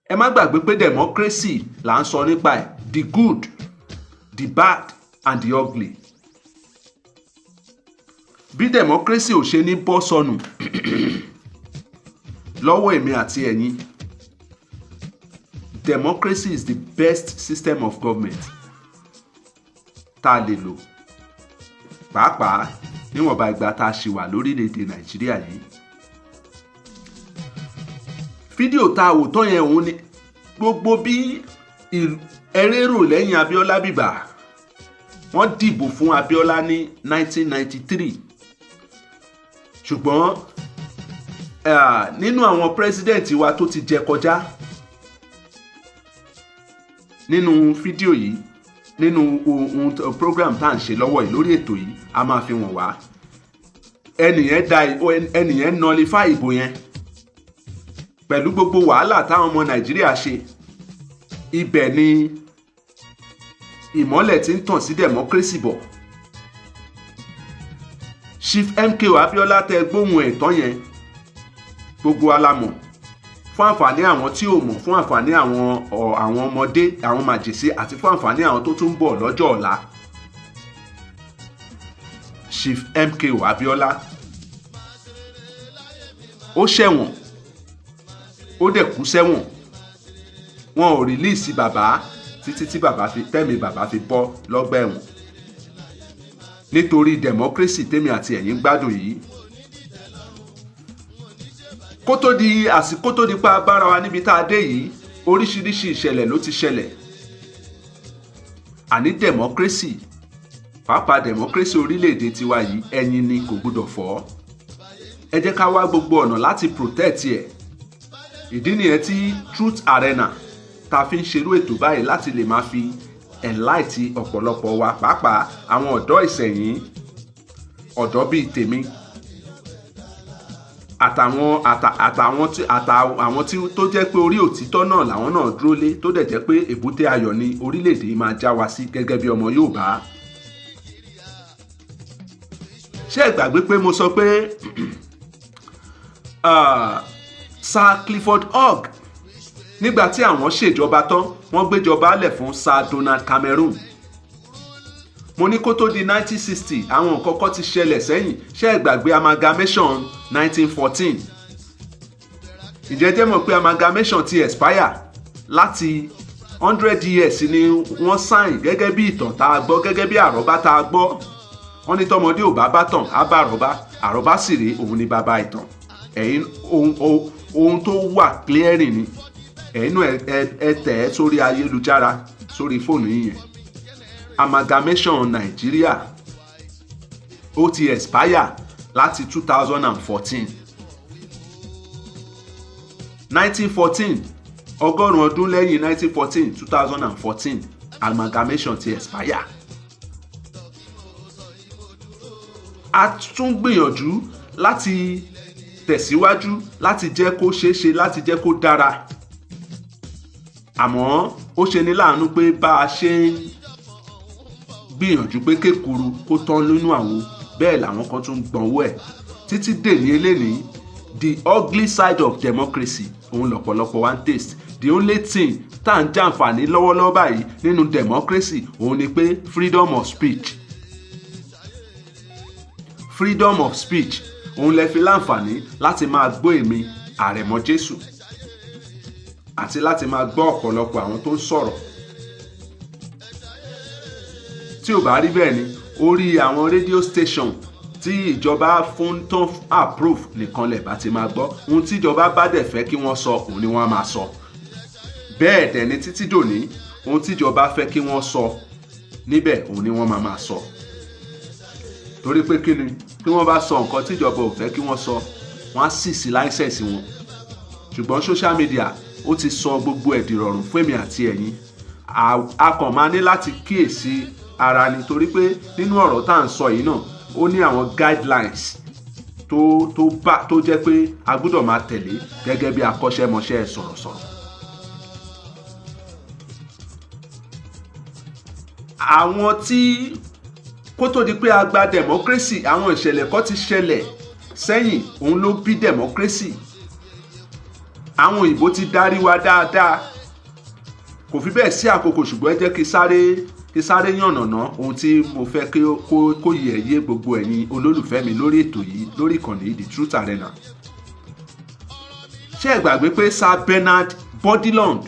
Ẹ má gbàgbé pé democracy là ń sọ nípa ẹ̀, the good, the bad and the ugly. Bí democracy ò ṣe ní bọ́ sọnù lọ́wọ́ èmi àti ẹ̀yin. Democracy is the best system of government tá a lè lò, pàápàá níwọ̀nba ìgbà tá a ṣì wà lórílẹ̀‐èdè Nàìjíríà yìí. Fídíò tá a wò tán yẹn, òun ni gbogbo bí ẹrẹ́rò lẹ́yìn Abíọ́lá bìbà. Wọ́n dìbò fún Abíọ́lá ní 1993, ṣùgbọ́n nínú àwọn president wa tó ti jẹ kọjá nínú fídíò yìí, nínú ohun program tá à ń ṣe lọ́wọ́ yìí lórí ètò yìí, a máa fi wọ̀n wá. Ẹnìyẹn da, ẹnìyẹn nullify ìbò yẹn pẹ̀lú gbogbo wàhálà táwọn ọmọ Nàìjíríà ṣe. Ibẹ̀ ni ìmọ́lẹ̀ ti ń tàn sí democracy bọ̀. Chief MKO Abiola tẹ gbóhùn ẹ̀tọ́ yẹn, gbogbo alamọ̀. Fún àǹfààní àwọn tí ò mọ̀, fún àǹfààní àwọn ọmọdé, àwọn màjèsí, àti fún àǹfààní àwọn tó tún ń bọ̀ lọ́jọ́ ọ̀la, Chief MKO Abiola ó ṣẹ̀wọ̀n, ó dẹ̀ kú sẹ́wọ̀n. Wọn ò release bàbá títí tí bàbá fi tẹ́mi, bàbá fi bọ́ lọ́gbà ẹ̀wọ̀n nítorí democracy tèmi àti ẹ̀yin gbádùn yìí. Kó tó di àsìkò tó di pa bára wa níbi tá a dé yìí, oríṣiríṣi ìṣẹ̀lẹ̀ ló ti ṣẹlẹ̀. Àní democracy, pàápàá democracy orílẹ̀-èdè tiwa yìí, ẹ̀yin ni kò gbọdọ̀ fọ́. Ẹ jẹ́ ká wá gbogbo ọ̀nà láti protect ẹ̀. Ìdí nìyẹn tí Truth Arena ta fi ń ṣerú ètò báyìí, láti lè máa fi enlight ọ̀pọ̀lọpọ̀ wa, pàápàá àwọn ọ̀dọ́ ìsẹ̀yìn, ọ̀dọ́ bíi tèmi àtàwọn tí tó jẹ́ pé orí òtítọ́ náà làwọn náà dúró lé, tó dẹ̀ jẹ́ pé èbúté ayọ̀ ni orílẹ̀-èdè yìí máa já wa sí gẹ́gẹ́ bí ọmọ Yorùbá. Ṣé ẹ gbàgbé pé mo sọ pé Sir Clifford Hogg, nígbà tí àwọn ṣèjọba tán, wọ́n gbéjọba lẹ̀ fún Sir Donald Cameron? Mo ní kó tó di 1960, àwọn nǹkan kan ti ṣẹlẹ̀ sẹ́yìn. Ṣé ẹ gbàgbé amalgamation 1914? Ìjẹ́ jẹ́ mọ̀ pé amalgamation ti expire láti 100 years ni wọ́n sign, gẹ́gẹ́ bí ìtàn tá a gbọ́, gẹ́gẹ́ bí àrọ́bá tá a gbọ́. Wọ́n ní tọmọdé ò bá bá tàn, á bá àrọ́bá. Àrọ́bá sì rèé, òun ni bàbá ìtàn. Ẹ̀yin, ohun tó wà clearing ni. Ẹ̀yin náà, ẹ tẹ̀ ẹ́ sórí ayélujára, sórí fóònù yín yẹn. Amalgamation Nàìjíríà, ó ti expire láti 2014. 1914, 100 ọdún lẹ́yìn 1914, 2014, amalgamation ti expire. A tún gbìyànjú láti tẹ̀síwájú, láti jẹ́ kó ṣeé ṣe, láti jẹ́ kó dára, àmọ́ ó ṣe ní láàánú pé bá a ṣe ń gbìyànjú pé kékuru kó tán nínú àwo, bẹ́ẹ̀ làwọn kan tún gbọ̀nwó ẹ̀ títí dèní eléyìí. The ugly side of democracy, òun lọ̀pọ̀lọpọ̀ wa ń taste. The only thing tá à ń jàǹfààní lọ́wọ́lọ́wọ́ báyìí nínú democracy, òun ni pé freedom of speech. Freedom of speech, òun lè fi láǹfààní láti máa gbọ́ èmi, Àrẹ̀mọ Jésù, àti láti máa gbọ́ ọ̀pọ̀lọpọ̀ àwọn tó ń sọ̀rọ̀. Tí ò bá rí bẹ́ẹ̀ ni, orí àwọn radio station tí ìjọba fún tán approve nìkan lẹ̀ bá ti máa gbọ́. Ohun tí ìjọba bá dẹ̀ fẹ́ kí wọ́n sọ, òun ni wọ́n á máa sọ. Bẹ́ẹ̀ dẹ̀ ni títí dòní, ohun tí ìjọba fẹ́ kí wọ́n sọ níbẹ̀, òun ni wọ́n máa máa sọ. Torí pé kí ni? Tí wọ́n bá sọ nǹkan tí ìjọba ò fẹ́ kí wọ́n sọ, wọ́n á sì sí license wọn. Ṣùgbọ́n social media, ó ti sọ gbogbo ẹ̀ dìrọ̀rùn fún èmi àti ẹ̀yin. A kàn máa ní láti kíyèsí ara ni, torí pé nínú ọ̀rọ̀ tá à ń sọ yìí náà, ó ní àwọn guidelines tó bá tó jẹ́ pé a gbọ́dọ̀ máa tẹ̀lé gẹ́gẹ́ bí akọ́ṣẹ́mọṣẹ́ sọ̀rọ̀sọ̀rọ̀. Àwọn tí kó tó di pé a gba democracy, àwọn ìṣẹ̀lẹ̀ kan ti ṣẹlẹ̀ sẹ́yìn, òun ló bí democracy. Àwọn òyìnbó ti darí wa dáadáa. Kò fi bẹ́ẹ̀ sí àkókò, ṣùgbọ́n ẹ jẹ́ kí sáré yànnàná ohun tí mo fẹ́ kó yẹ yé gbogbo ẹ̀yin olólùfẹ́ mi lórí ètò yìí, lórí ìkànnì The Truth Arena. Ṣé ẹ gbàgbé pé Sir Bernard Bourdillon,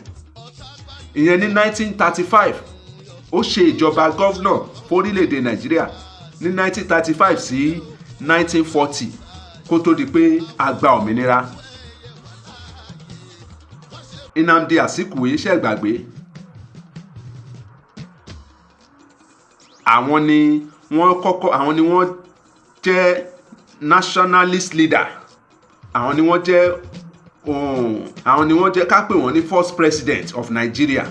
ìyẹn ní 1935, ó ṣe ìjọba governor fórílẹ̀-èdè Nàìjíríà ní 1935 sí 1940, kó tó di pé a gba òmìnira? Nnamdi Azikiwe, ṣé ẹ gbàgbé? Àwọn ni wọ́n kọ́kọ́, àwọn ni wọ́n jẹ́ nationalist leader, àwọn ni wọ́n jẹ́, ká pè wọ́n ní first president of Nigeria,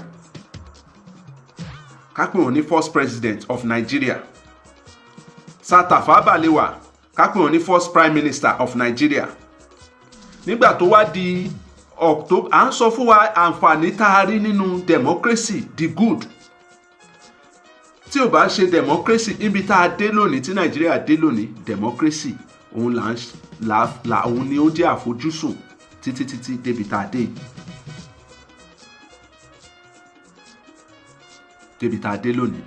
ká pè wọ́n ní first president of Nigeria. Sir Tafawa Balewa, ká pè wọ́n ní first prime minister of Nigeria. Nígbà tó wá di October, à ń sọ fún wa àǹfààní tá a rí nínú democracy, the good. Tí ò bá ṣe democracy, níbi tá a dé lónìí, tí Nàìjíríà dé lónìí, democracy òun là ń là là òun ni ó jẹ́ àfojúsùn títí títí débi tá a dé yìí, débi tá a dé lónìí.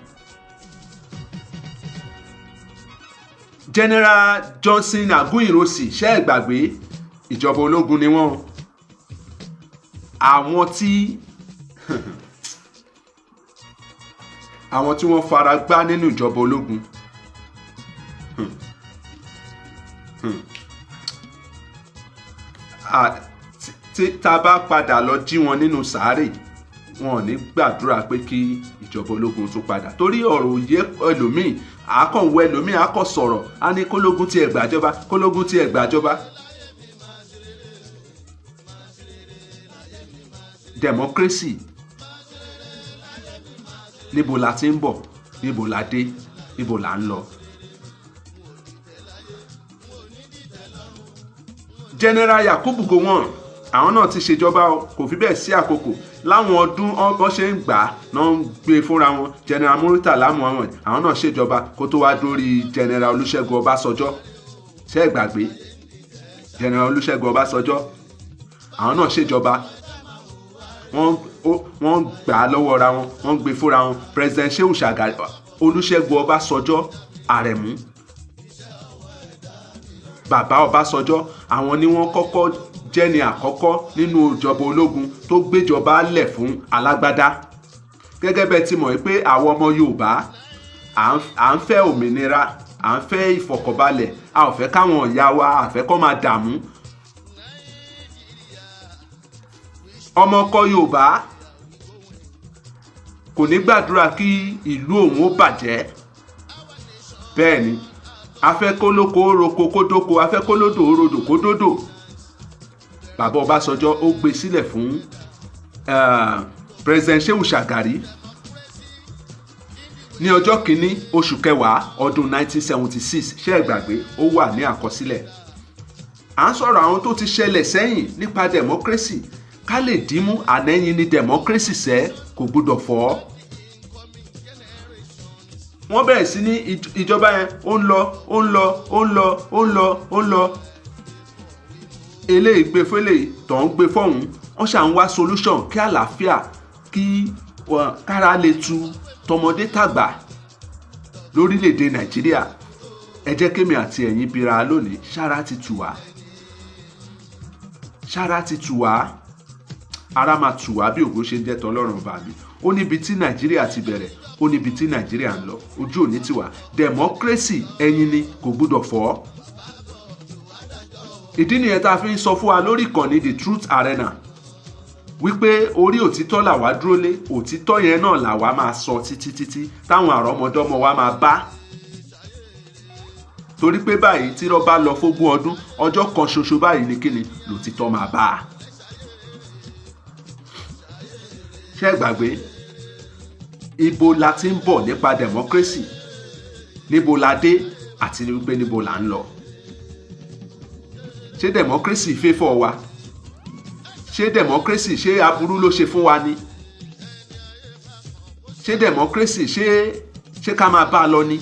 General Johnson Aguiyi-Ironsi, ṣé ẹ gbàgbé? Ìjọba ológun ni wọ́n. Àwọn tí wọ́n fara gbá nínú ìjọba ológun. Tí tá a bá padà lọ jí wọn nínú sàárè, wọn ò ní gbàdúrà pé kí ìjọba ológun tún padà, torí ọ̀rọ̀ òye ẹlòmíì àákànwọ, ẹlòmíì àákàn sọ̀rọ̀, á ní kólógún tiẹ̀ gbàjọba, kólógún tiẹ̀ gbàjọba. Democracy, níbo la ti ń bọ̀? Níbo la dé? Níbo la ń lọ? General Yakubu Gowon, àwọn náà ti ṣèjọba o. Kò fi bẹ́ẹ̀ sí àkókò láwọn ọdún bọ́n ṣe ń gbà á náà ń gbé fúnra wọn. General Murtala Muhammed, àwọn náà ṣèjọba kó tó wá dórí General Olúṣẹ́gun Ọbásanjọ́. Ṣé ẹ gbàgbé General Olúṣẹ́gun Ọbásanjọ́? Àwọn náà ṣèjọba, wọ́n gbà á lọ́wọ́ ra wọn, wọ́n gbé fúnra wọn. President Shehu Shagari, Olúṣẹ́gun Ọbásanjọ́, Àrẹ̀mú bàbá Ọbásanjọ́, àwọn ni wọ́n kọ́kọ́ jẹ́ni àkọ́kọ́ nínú ìjọba ológun tó gbéjọba lẹ̀ fún alágbádá. Gẹ́gẹ́ bẹ́ẹ̀ ti mọ̀ pé àwọn ọmọ Yorùbá à ń fẹ́ òmìnira, à ń fẹ́ ìfọ̀kànbalẹ̀, a ò fẹ́ káwọn ìyá wa, a fẹ́ kó máa dààmú. Ọmọ ọkọ Yorùbá kò ní gbàdúrà kí ìlú òun ó bàjẹ́. Bẹ́ẹ̀ ni, a fẹ́ kó lóko ó roko kó dóko, a fẹ́ kó lódò ó rodò kó dódò. Bàbá Ọbásanjọ́ ó gbé sílẹ̀ fún President Shehu Shagari ní ọjọ́ kìíní oṣù kẹwàá ọdún 1976. Ṣé ẹ gbàgbé? Ó wà ní àkọsílẹ̀. À ń sọ̀rọ̀ àwọn tó ti ṣẹlẹ̀ sẹ́yìn nípa democracy ká lè dìímú ànẹ́yìn ní democracy sẹ́ kò gbúdọ̀ fọ́. Wọ́n bẹ̀rẹ̀ sí ní ìjọba yẹn, ó ń lọ, ó ń lọ, ó ń lọ, ó ń lọ, ó ń lọ. Eléyìí gbé fẹ́lẹ̀, tó ń gbé fọ́hún, wọ́n ṣà ń wá solution kí àlàáfíà, kí kára lè tu tọmọdé tàgbà lórílẹ̀‐èdè Nàìjíríà. Ẹ jẹ́ kémi àti ẹ̀yin bira lónìí: ṣára ti tù wá? Ṣára ti tù wá? Ara máa tù wá bí ògo ṣe ń jẹ́ tọlọ́run bá mi. Ó níbi tí Nàìjíríà ti bẹ̀rẹ̀, ó níbi tí Nàìjíríà ń lọ. Ojú òní tiwa. Democracy, ẹyin ni, kò gbúdọ̀ fọ́. Ìdí nìyẹn tá a fi ń sọ fún wa lórí ìkànnì The Truth Arena wípé orí òtítọ́ làwa dúró lé. Òtítọ́ yẹn náà làwa máa sọ títí títí táwọn àrọ́mọdọ́mọ wa máa bá, torí pé báyìí, tí irọ́ bá lọ fógún ọdún, ọjọ́ kan ṣoṣo báyìí ni kíni lòtítọ́ máa bá a. Ṣé ẹ gbàgbé ibo la ti ń bọ̀ nípa democracy, níbo la dé, àti wípé níbo là ń lọ? Ṣé democracy favour wa? Ṣé democracy, ṣé aburú ló ṣe fún wa ni? Ṣé democracy, ṣé ká máa bá a lọ ni?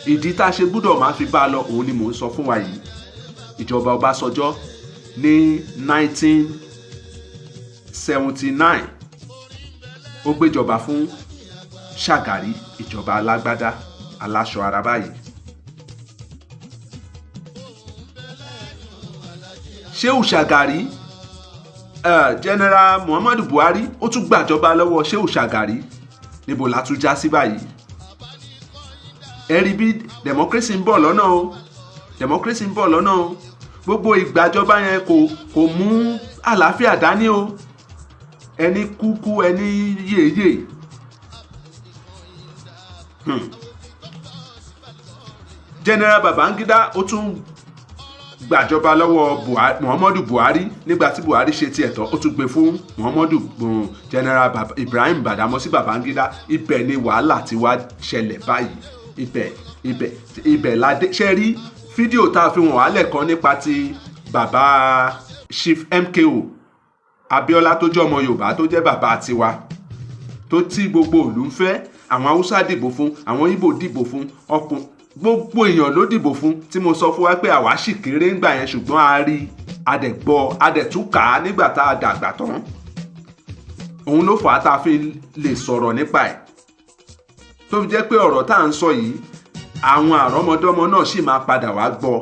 Ìdí tá a ṣe gbúdọ̀ máa fi bá a lọ, òun ni mò ń sọ fún wa yìí. Ìjọba Ọbásanjọ́ ní 1979, ó gbéjọba fún Ṣàgàrí, ìjọba alágbádá aláṣọ ara báyìí. Shehu Shagari, General Muhammadu Buhari, ó tún gbàjọba lọ́wọ́ Shehu Shagari. Níbo la tún já sí báyìí? Ẹ rí bí democracy ń bọ̀ lọ́nà o, democracy ń bọ̀ lọ́nà o. Gbogbo ìgbàjọba yẹn kò mú àlàáfíà dání o. Ẹni kúkú, ẹni yéèyé. General Babangida, ó tún gbàjọba lọ́wọ́ Muhammadu Buhari. Nígbà tí Buhari ṣe tiẹ̀ tán, ó tún gbé fún Muhammadu General Ibrahim Badamasi Babangida. Ibẹ̀ ni wàhálà ti wá ṣẹlẹ̀ báyìí. Ibẹ̀ la dé. Ṣe rí fídíò tá a fi wọ̀n wálẹ̀ kan nípa ti bàbá Chief MKO Abiola, tó jẹ́ ọmọ Yorùbá, tó jẹ́ bàbá tiwa, tó tí gbogbo ìlú ń fẹ́? Àwọn Haúsá dìbò fún, àwọn Ìgbò dìbò fún, ọkùn gbogbo èèyàn ló dìbò fún. Tí mo sọ fún wa pé àwa sì kéré ńgbà yẹn, ṣùgbọ́n a rí, a dẹ̀ gbọ́, a dẹ̀ tún kà á nígbà tá a dàgbà tán. Òun ló fà á tá a fi lè sọ̀rọ̀ nípa ẹ̀, tó fi jẹ́ pé ọ̀rọ̀ tá à ń sọ yìí, àwọn àrọ́mọdọ́mọ náà sì máa padà wá gbọ́.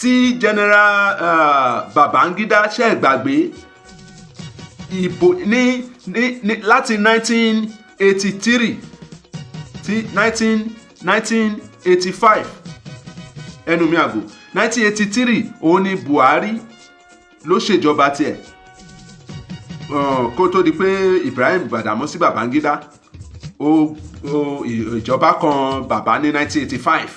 Tí General Babangida, ṣe gbàgbé ìbò ní láti 1983 tí 1985, ẹnu mi àgò, 1983, òun ni Buhari ló ṣèjọba tiẹ̀ kó tó di pé Ibrahim Badamasi Babangida ó ìjọba kan bàbá ní 1985.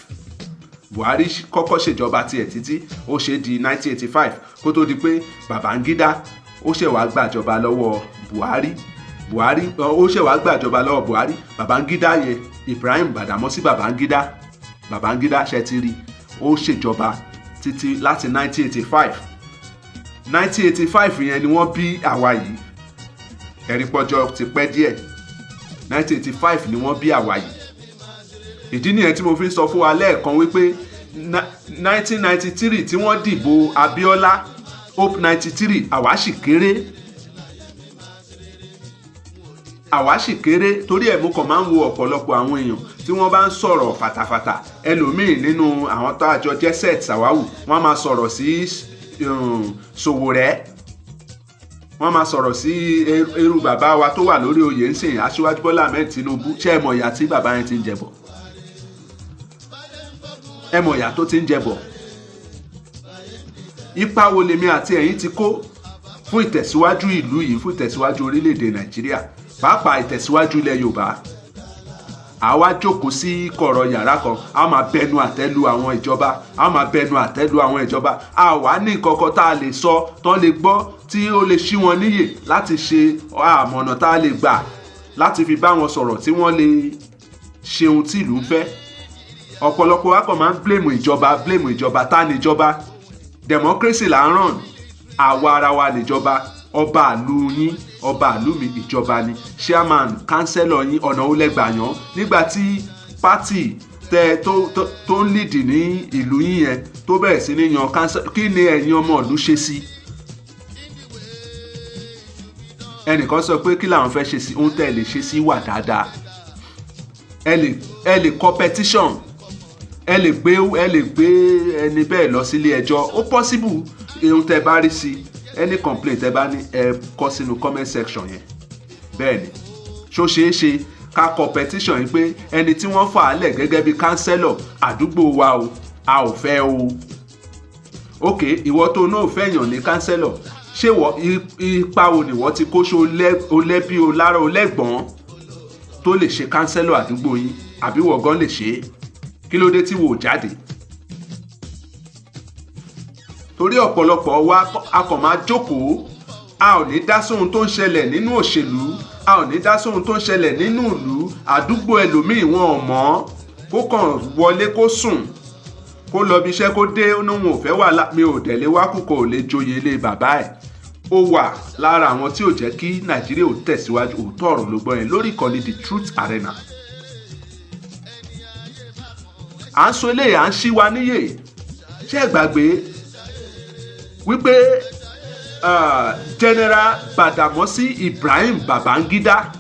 Buhari kọ́kọ́ ṣèjọba tiẹ̀ títí ó ṣe di 1985, kó tó di pé Babangida ó ṣẹ̀ wá gbàjọba lọ́wọ́ Buhari. Buhari ó ṣẹ̀ wá gbàjọba lọ́wọ́ Buhari. Babangida yẹn, Ibrahim Badamasi Babangida, Babangida ṣe ti rí, ó ṣèjọba títí láti 1985. 1985 yẹn ni wọ́n bí àwa yìí. Ẹ̀rí pọ́jọ́ ti pẹ́ díẹ̀. 1985 ni wọ́n bí àwa yìí. Ìdí nìyẹn tí mo fi ń sọ fún wa lẹ́ẹ̀kan wípé 1993 tí wọ́n dìbò Abiola, Hope 93, àwa sì kéré. Àwa sì kéré, torí ẹ̀ mú kàn máa ń wo ọ̀pọ̀lọpọ̀ àwọn èèyàn tí wọ́n bá ń sọ̀rọ̀ fàtàfàtà. Ẹlòmíì nínú àwọn tó àjọ jẹ́ set sàwáwù, wọ́n máa sọ̀rọ̀ sí Sowore, wọ́n máa sọ̀rọ̀ sí irú bàbá wa tó wà lórí oyè ń sìn, Aṣíwájú Bọ́lá Ahmed Tinubu. Ṣé ẹ mọ̀ ìyà tí bàbá yẹn ti ń jẹ bọ̀? Ẹ mọ̀ ìyà tó ti ń jẹ bọ̀? Ipa wo lèmi àti ẹ̀yin ti kó fún ìtẹ̀síwájú ìlú yìí, fún ìtẹ̀síwájú orílẹ̀-èdè Nàìjíríà, pàápàá ìtẹ̀síwájú ilẹ̀ Yorùbá? Àwa jókòó sí kọ̀rọ̀ yàrá kan, a máa bẹnu àtẹ́ lu àwọn ìjọba, a máa bẹnu àtẹ́ lu àwọn ìjọba. A wà ní nǹkan tá a lè sọ tán lè gbọ́, tí ó lè ṣí wọn níyè láti ṣe àmọ̀nà tá a lè gbà láti fi bá wọn sọ̀rọ̀ tí wọ́n lè ṣe ohun tí ìlú ń fẹ́. Ọ̀pọ̀lọpọ̀ wa kàn máa ń blame ìjọba, blame ìjọba. Tá ní ìjọba? Democracy là ń ràn. Àwa ara wa níjọba. Ọba ìlú yín, ọba ìlú mi, ìjọba ni. Chairman, councillor yín, ọ̀nà ó lẹ́gbàá yàn nígbà tí party tẹ tó ń lead ní ìlú yín yẹn tó bẹ̀rẹ̀ sí ní yan councillor? Kí ni ẹ̀yin ọmọ ìlú ṣe sí? Ẹnìkan sọ pé kí làwọn fẹ́ ṣe sí? Ohun tẹ́ ẹ lè ṣe sí wà dáadáa. Ẹ lè kọ petition, ẹ lè gbé ẹni bẹ́ẹ̀ lọ sílé ẹjọ́. Ó possible. Ohun tẹ́ bá rí sí, any complaint tẹ́ bá ní, ẹ kọ sínú comment section yẹn. Bẹ́ẹ̀ ni, ṣó ṣeé ṣe ká kọ petition yìí pé ẹni tí wọ́n fà á lẹ̀ gẹ́gẹ́ bí councillor àdúgbò wa o, a ò fẹ́ o? Ok, ìwọ tó náà fẹ́ yàn ní councillor, ṣé wọ ipa wo ni wọ́n ti kó? Ṣó o lẹ́bí, o lára, o lẹ́gbọ̀n tó lè ṣe councillor àdúgbò yín, àbí wọ́n gan lè ṣe é? Kí ló dé tí wò ó jáde? Torí ọ̀pọ̀lọpọ̀ wa, a kàn máa jókòó, a ò ní dá sóhun tó ń ṣẹlẹ̀ nínú òṣèlú, a ò ní dá sóhun tó ń ṣẹlẹ̀ nínú ìlú. Àdúgbò ẹlòmíì, wọn ò mọ̀. Kó kàn wọlé, kó sùn, kó lọ bí iṣẹ́, kó dé, ó ní òun ò fẹ́ wàhálà. Mi ò dẹ̀lé wá kú, kò lè joyè ilé bàbá ẹ̀. Ó wà lára àwọn tí ò jẹ́ kí Nàìjíríà ò tẹ̀síwájú. Òótọ́ ọ̀rọ̀ ló gbọ́ yẹn lórí ìkànnì The Truth Arena. À ń sọ eléyìí, à ń ṣí wa níyè. Ṣé ẹ gbàgbé wípé General Badamasi Ibrahim Babangida,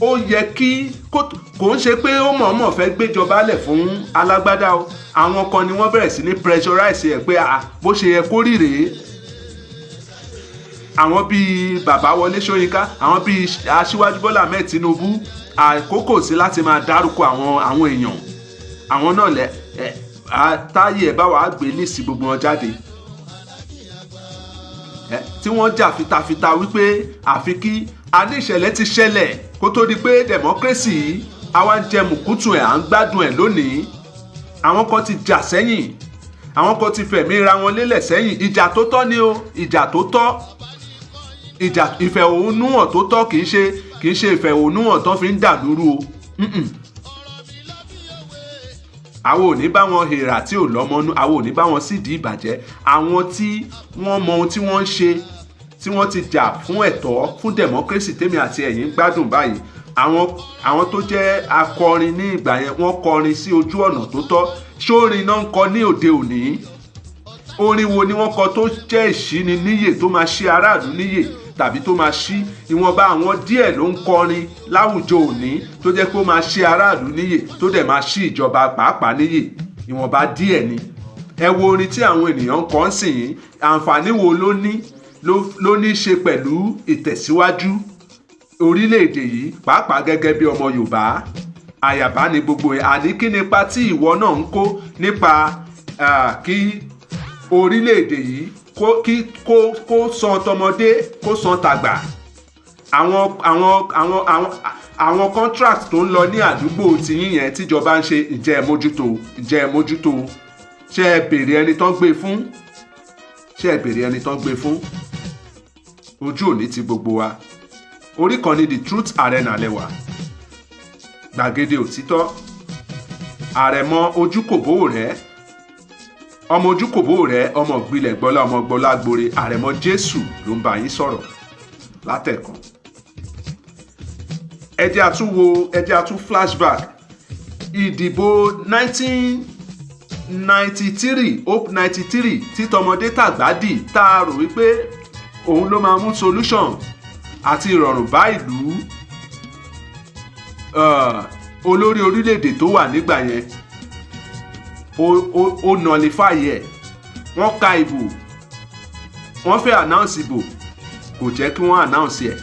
ó yẹ kí kò ń ṣe pé ó mọ̀ọ́mọ̀ fẹ́ gbéjọba lẹ̀ fún alágbádá o. Àwọn kan ni wọ́n bẹ̀rẹ̀ sí ní pressurize ẹ̀ pé bó ṣe yẹ kó rí rèé. Àwọn bíi bàbá Wọlé Ṣóyínká, àwọn bíi Aṣíwájú Bọ́lá Ahmed Tinubu, àkókò sí láti máa dárúkọ àwọn èèyàn àwọn náà lẹ ẹ táyé ẹ bá wàá gbé list gbogbo wọn jáde ẹ tí wọ́n jà fitafita wípé àfi kí a ní ìṣẹ̀lẹ̀ ti ṣẹlẹ̀ kó tó di pé democracy yìí àwa ń jẹ mùkútù ẹ̀, à ń gbádùn ẹ̀ lónìí. Àwọn kan ti jà sẹ́yìn, àwọn kan ti fẹ̀mí ra wọn lélẹ̀ sẹ́yìn. Ìjà tó tọ́ ni o, ìjà tó tọ́, ìjà ìfẹ̀hónúhàn tó tọ́, kì í ṣe ìfẹ̀hónúhàn tó fi ń dà lúrú o. Àwọn ò ní bá wọn hèrà tí ò lọ́mọnú, àwọn ò ní bá wọn sídìí ìbàjẹ́. Àwọn tí wọ́n mọ ohun tí wọ́n ń ṣe, tí wọ́n ti jà fún ẹ̀tọ́, fún democracy tèmi àti ẹ̀yin ń gbádùn báyìí, àwọn tó jẹ́ akọrin ní ìgbà yẹn, wọ́n kọrin sí ojú ọ̀nà tó tọ́. Ṣórin náà ń kọ ní òde òní? Orin wo ni wọ́n kọ tó jẹ́ ìṣíni níyè, tó máa ṣí aráàlú níyè, tàbí tó máa ṣí? Ìwọ̀nba àwọn díẹ̀ ló ń kọrin láwùjọ òní tó jẹ́ pé ó máa ṣí aráàlú níyè, tó dẹ̀ máa ṣí ìjọba pàápàá níyè. Ìwọ̀nba díẹ̀ ni. Ẹ wo orin tí àwọn ènìyàn ń kọ ń sìn yín, àǹfààní wo ló ní í ṣe pẹ̀lú ìtẹ̀síwájú orílẹ̀-èdè yìí, pàápàá gẹ́gẹ́ bí ọmọ Yorùbá? Àyàbá ni gbogbo ẹ̀. Àní kí nípa tí ìwọ náà ń kó nípa kí orílẹ̀-èdè yìí kó san tọmọdé, kó san tàgbà? Àwọn contract tó ń lọ ní àdúgbò tiyín yẹn tíjọba ń ṣe, ǹjẹ́ ẹ mójútó? Ǹjẹ́ ẹ mójútó? Ṣé ẹ béèrè ẹni tán gbé fún? Ṣé ẹ béèrè ẹni tán gbé fún? Ojú òní ti gbogbo wa. Orí kan ní The Truth Arena lẹ́wà, gbàgede òtítọ́. Àrẹ̀mọ ojúkòbó rẹ̀, ọmọ ojúkòbó rẹ̀, ọmọ gbilẹ̀ gbọ́lá, ọmọ gbọ́lá gbore, Àrẹ̀mọ Jésù ló ń bá yín sọ̀rọ̀ látẹ̀kàn. Ẹ jẹ́ a tún wo, ẹ jẹ́ a tún flashback ìdìbò 1993, Hope 93, tí tọmọdé tàgbà dì tá a rò wípé Òun ló máa mú solution àti ìrọ̀rùn bá ìlú. Olórí orílẹ̀-èdè tó wà nígbà yẹn, ó nullify ẹ̀. Wọ́n ka ìbò, wọ́n fẹ́ announce ìbò, kò jẹ́ kí wọ́n announce ẹ̀,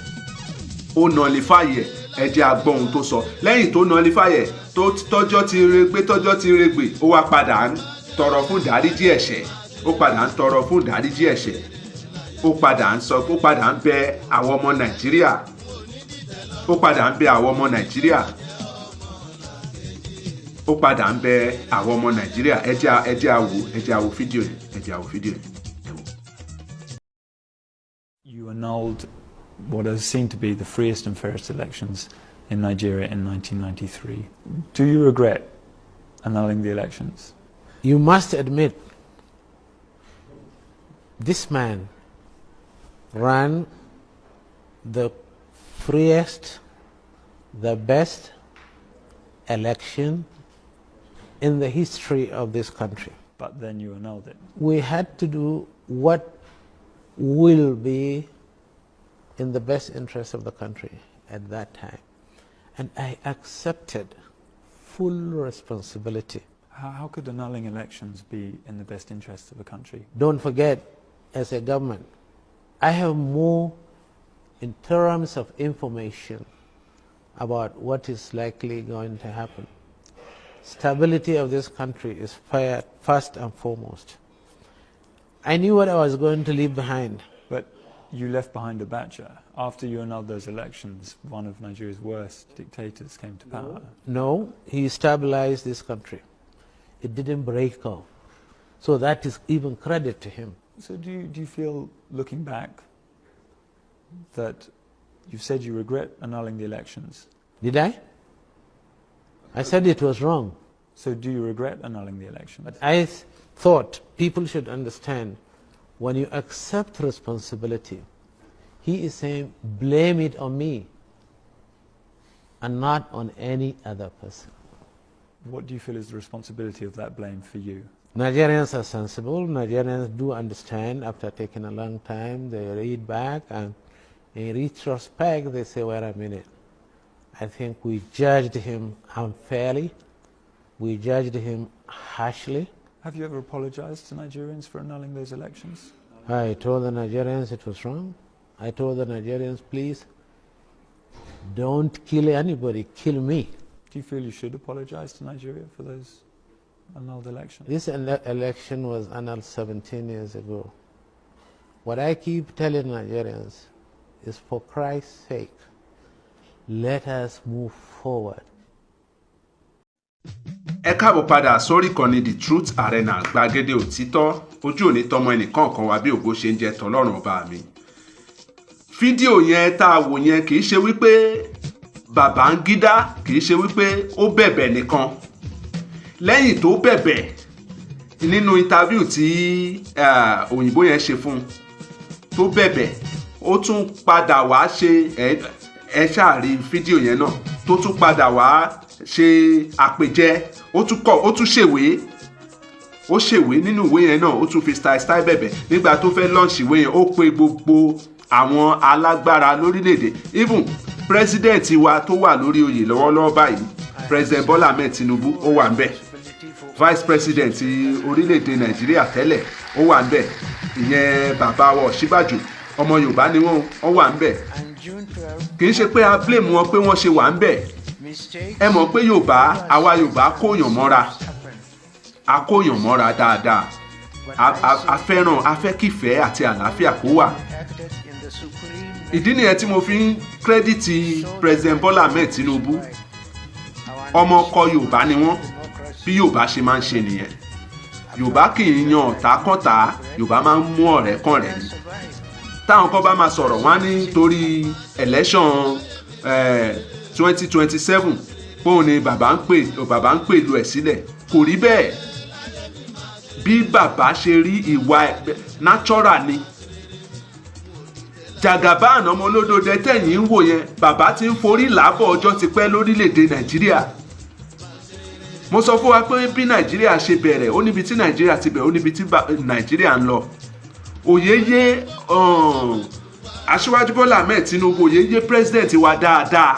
ó nullify ẹ̀. Ẹ jẹ́ a gbọ́ ohun tó sọ lẹ́yìn tó nullify ẹ̀, tó tọ́jọ́ ti regbé, tọ́jọ́ ti regbè. Ó wá padà ń tọrọ fún ìdáríjì ẹ̀ṣẹ̀, ó padà ń tọrọ fún ìdáríjì ẹ̀ṣẹ̀, ó padà ń sọ, ó padà ń bẹ àwọn ọmọ Nàìjíríà, ó padà ń bẹ àwọn ọmọ Nàìjíríà, ó padà ń bẹ àwọn ọmọ Nàìjíríà. Ẹ jẹ́ a wò, ẹ jẹ́ a wò fídíò yẹn, ẹ jẹ́ a wò fídíò yẹn, ẹ wò. You annulled what has seen to be the freest and fairest elections in Nigeria in 1993. Do you regret annulling the elections? You must admit, this man ran the freest, the best election in the history of this country. But then you annulled it. We had to do what will be in the best interest of the country at that time. And I accepted full responsibility. How could annulling elections be in the best interest of a country? Don't forget, as a government, I have more in terms of information about what is likely going to happen. Stability of this country is first and foremost. I knew what I was going to leave behind. But you left behind Abacha. After you annulled those elections, one of Nigeria's worst dictators came to power. No, he stabilized this country. It didn't break off. So that is even credit to him. So do you feel, looking back, that you've said you regret annulling the elections? Did I? I said it was wrong. So do you regret annulling the elections? But I thought people should understand, when you accept responsibility, he is saying, "Blame it on me and not on any other person." What do you feel is the responsibility of that blame for you? Nigerians are sensible. Nigerians do understand after taking a long time. They read back and in retrospect they say, "Wait a minute. I think we judged him unfairly. We judged him harshly." Have you ever apologized to Nigerians for annulling those elections? I told the Nigerians it was wrong. I told the Nigerians, "Please don't kill anybody, kill me." Do you feel you should apologize to Nigeria for those annulled elections? This election was annulled 17 years ago. What I keep telling Nigerians is, for Christ's sake, let us move forward. Ẹ káàbọ̀ padà sórí ìkànnì The Truth Arena, gbàgede òtítọ́. Ojú òní tọmọ ẹnìkọ̀ọ̀kan wa, bí ògo ṣe ń jẹ tọlọ́run ọba mi. Fídíò yẹn tá a wò yẹn, kì í ṣe wípé Babangida, kì í ṣe wípé ó bẹ̀bẹ̀ nìkan. Lẹ́yìn tó bẹ̀bẹ̀ nínú interview tí òyìnbó yẹn ṣe fún un, tó bẹ̀bẹ̀, ó tún padà wá ṣe, ẹ ṣáà rí fídíò yẹn náà, tó tún padà wá ṣe àpèjẹ, ó tún kọ, ó tún ṣèwé, ó ṣèwé. Nínú ìwé yẹn náà, ó tún fi style style bẹ̀bẹ̀. Nígbà tó fẹ́ launch ìwé yẹn, ó pe gbogbo àwọn alágbára lórílẹ̀‐èdè, even president wa tó wà lórí oyè lọ́wọ́lọ́wọ́ báyìí, President Bola Ahmed Tinubu, ó wà ńbẹ̀, vice president orílẹ̀‐èdè Nàìjíríà tẹ́lẹ̀, ó wà ńbẹ̀, ìyẹn bàbá wa Ọ̀ṣínbàjò, ọmọ Yorùbá ni wọ́n, ó wà ńbẹ̀. Kì í ṣe pé a blame wọn pé wọ́n ṣe wà ńbẹ̀. Ẹ mọ̀ pé Yorùbá, àwa Yorùbá kóyàn mọ́ra, a kóyàn mọ́ra dáadáa. A fẹ́ràn, a fẹ́ kífẹ̀ẹ́ àti àlàáfíà kó wà. Ìdí nìyẹn tí mo fi ń credit President Bola Ahmed Tinubu. Ọmọ ọkọ Yorùbá ni wọ́n. Bí Yorùbá ṣe máa ń ṣe nìyẹn. Yorùbá kì í yan ọ̀tá kọ́ta, Yorùbá máa ń mú ọ̀rẹ́ kàn rẹ̀ ni. Táwọn kan bá máa sọ̀rọ̀, wọ́n á ní torí election 2027 póun ni bàbá ń pè lu ẹ̀ sílẹ̀. Kò rí bẹ́ẹ̀. Bí bàbá ṣe rí, ìwà natural ni. Jagaban ọmọ olódòdó tẹ̀yìn ń wò yẹn, bàbá ti ń forí làábọ̀ ọjọ́ ti pẹ́ lórílẹ̀‐èdè Nàìjíríà. Mo sọ fún wa pé bí Nàìjíríà ṣe bẹ̀rẹ̀, ó níbi tí Nàìjíríà ti bẹ̀rẹ̀, ó níbi tí Nàìjíríà ń lọ. Òye yé Aṣíwájú Bọ́lá Ahmed Tinubu, òye yé president wa dáadáa.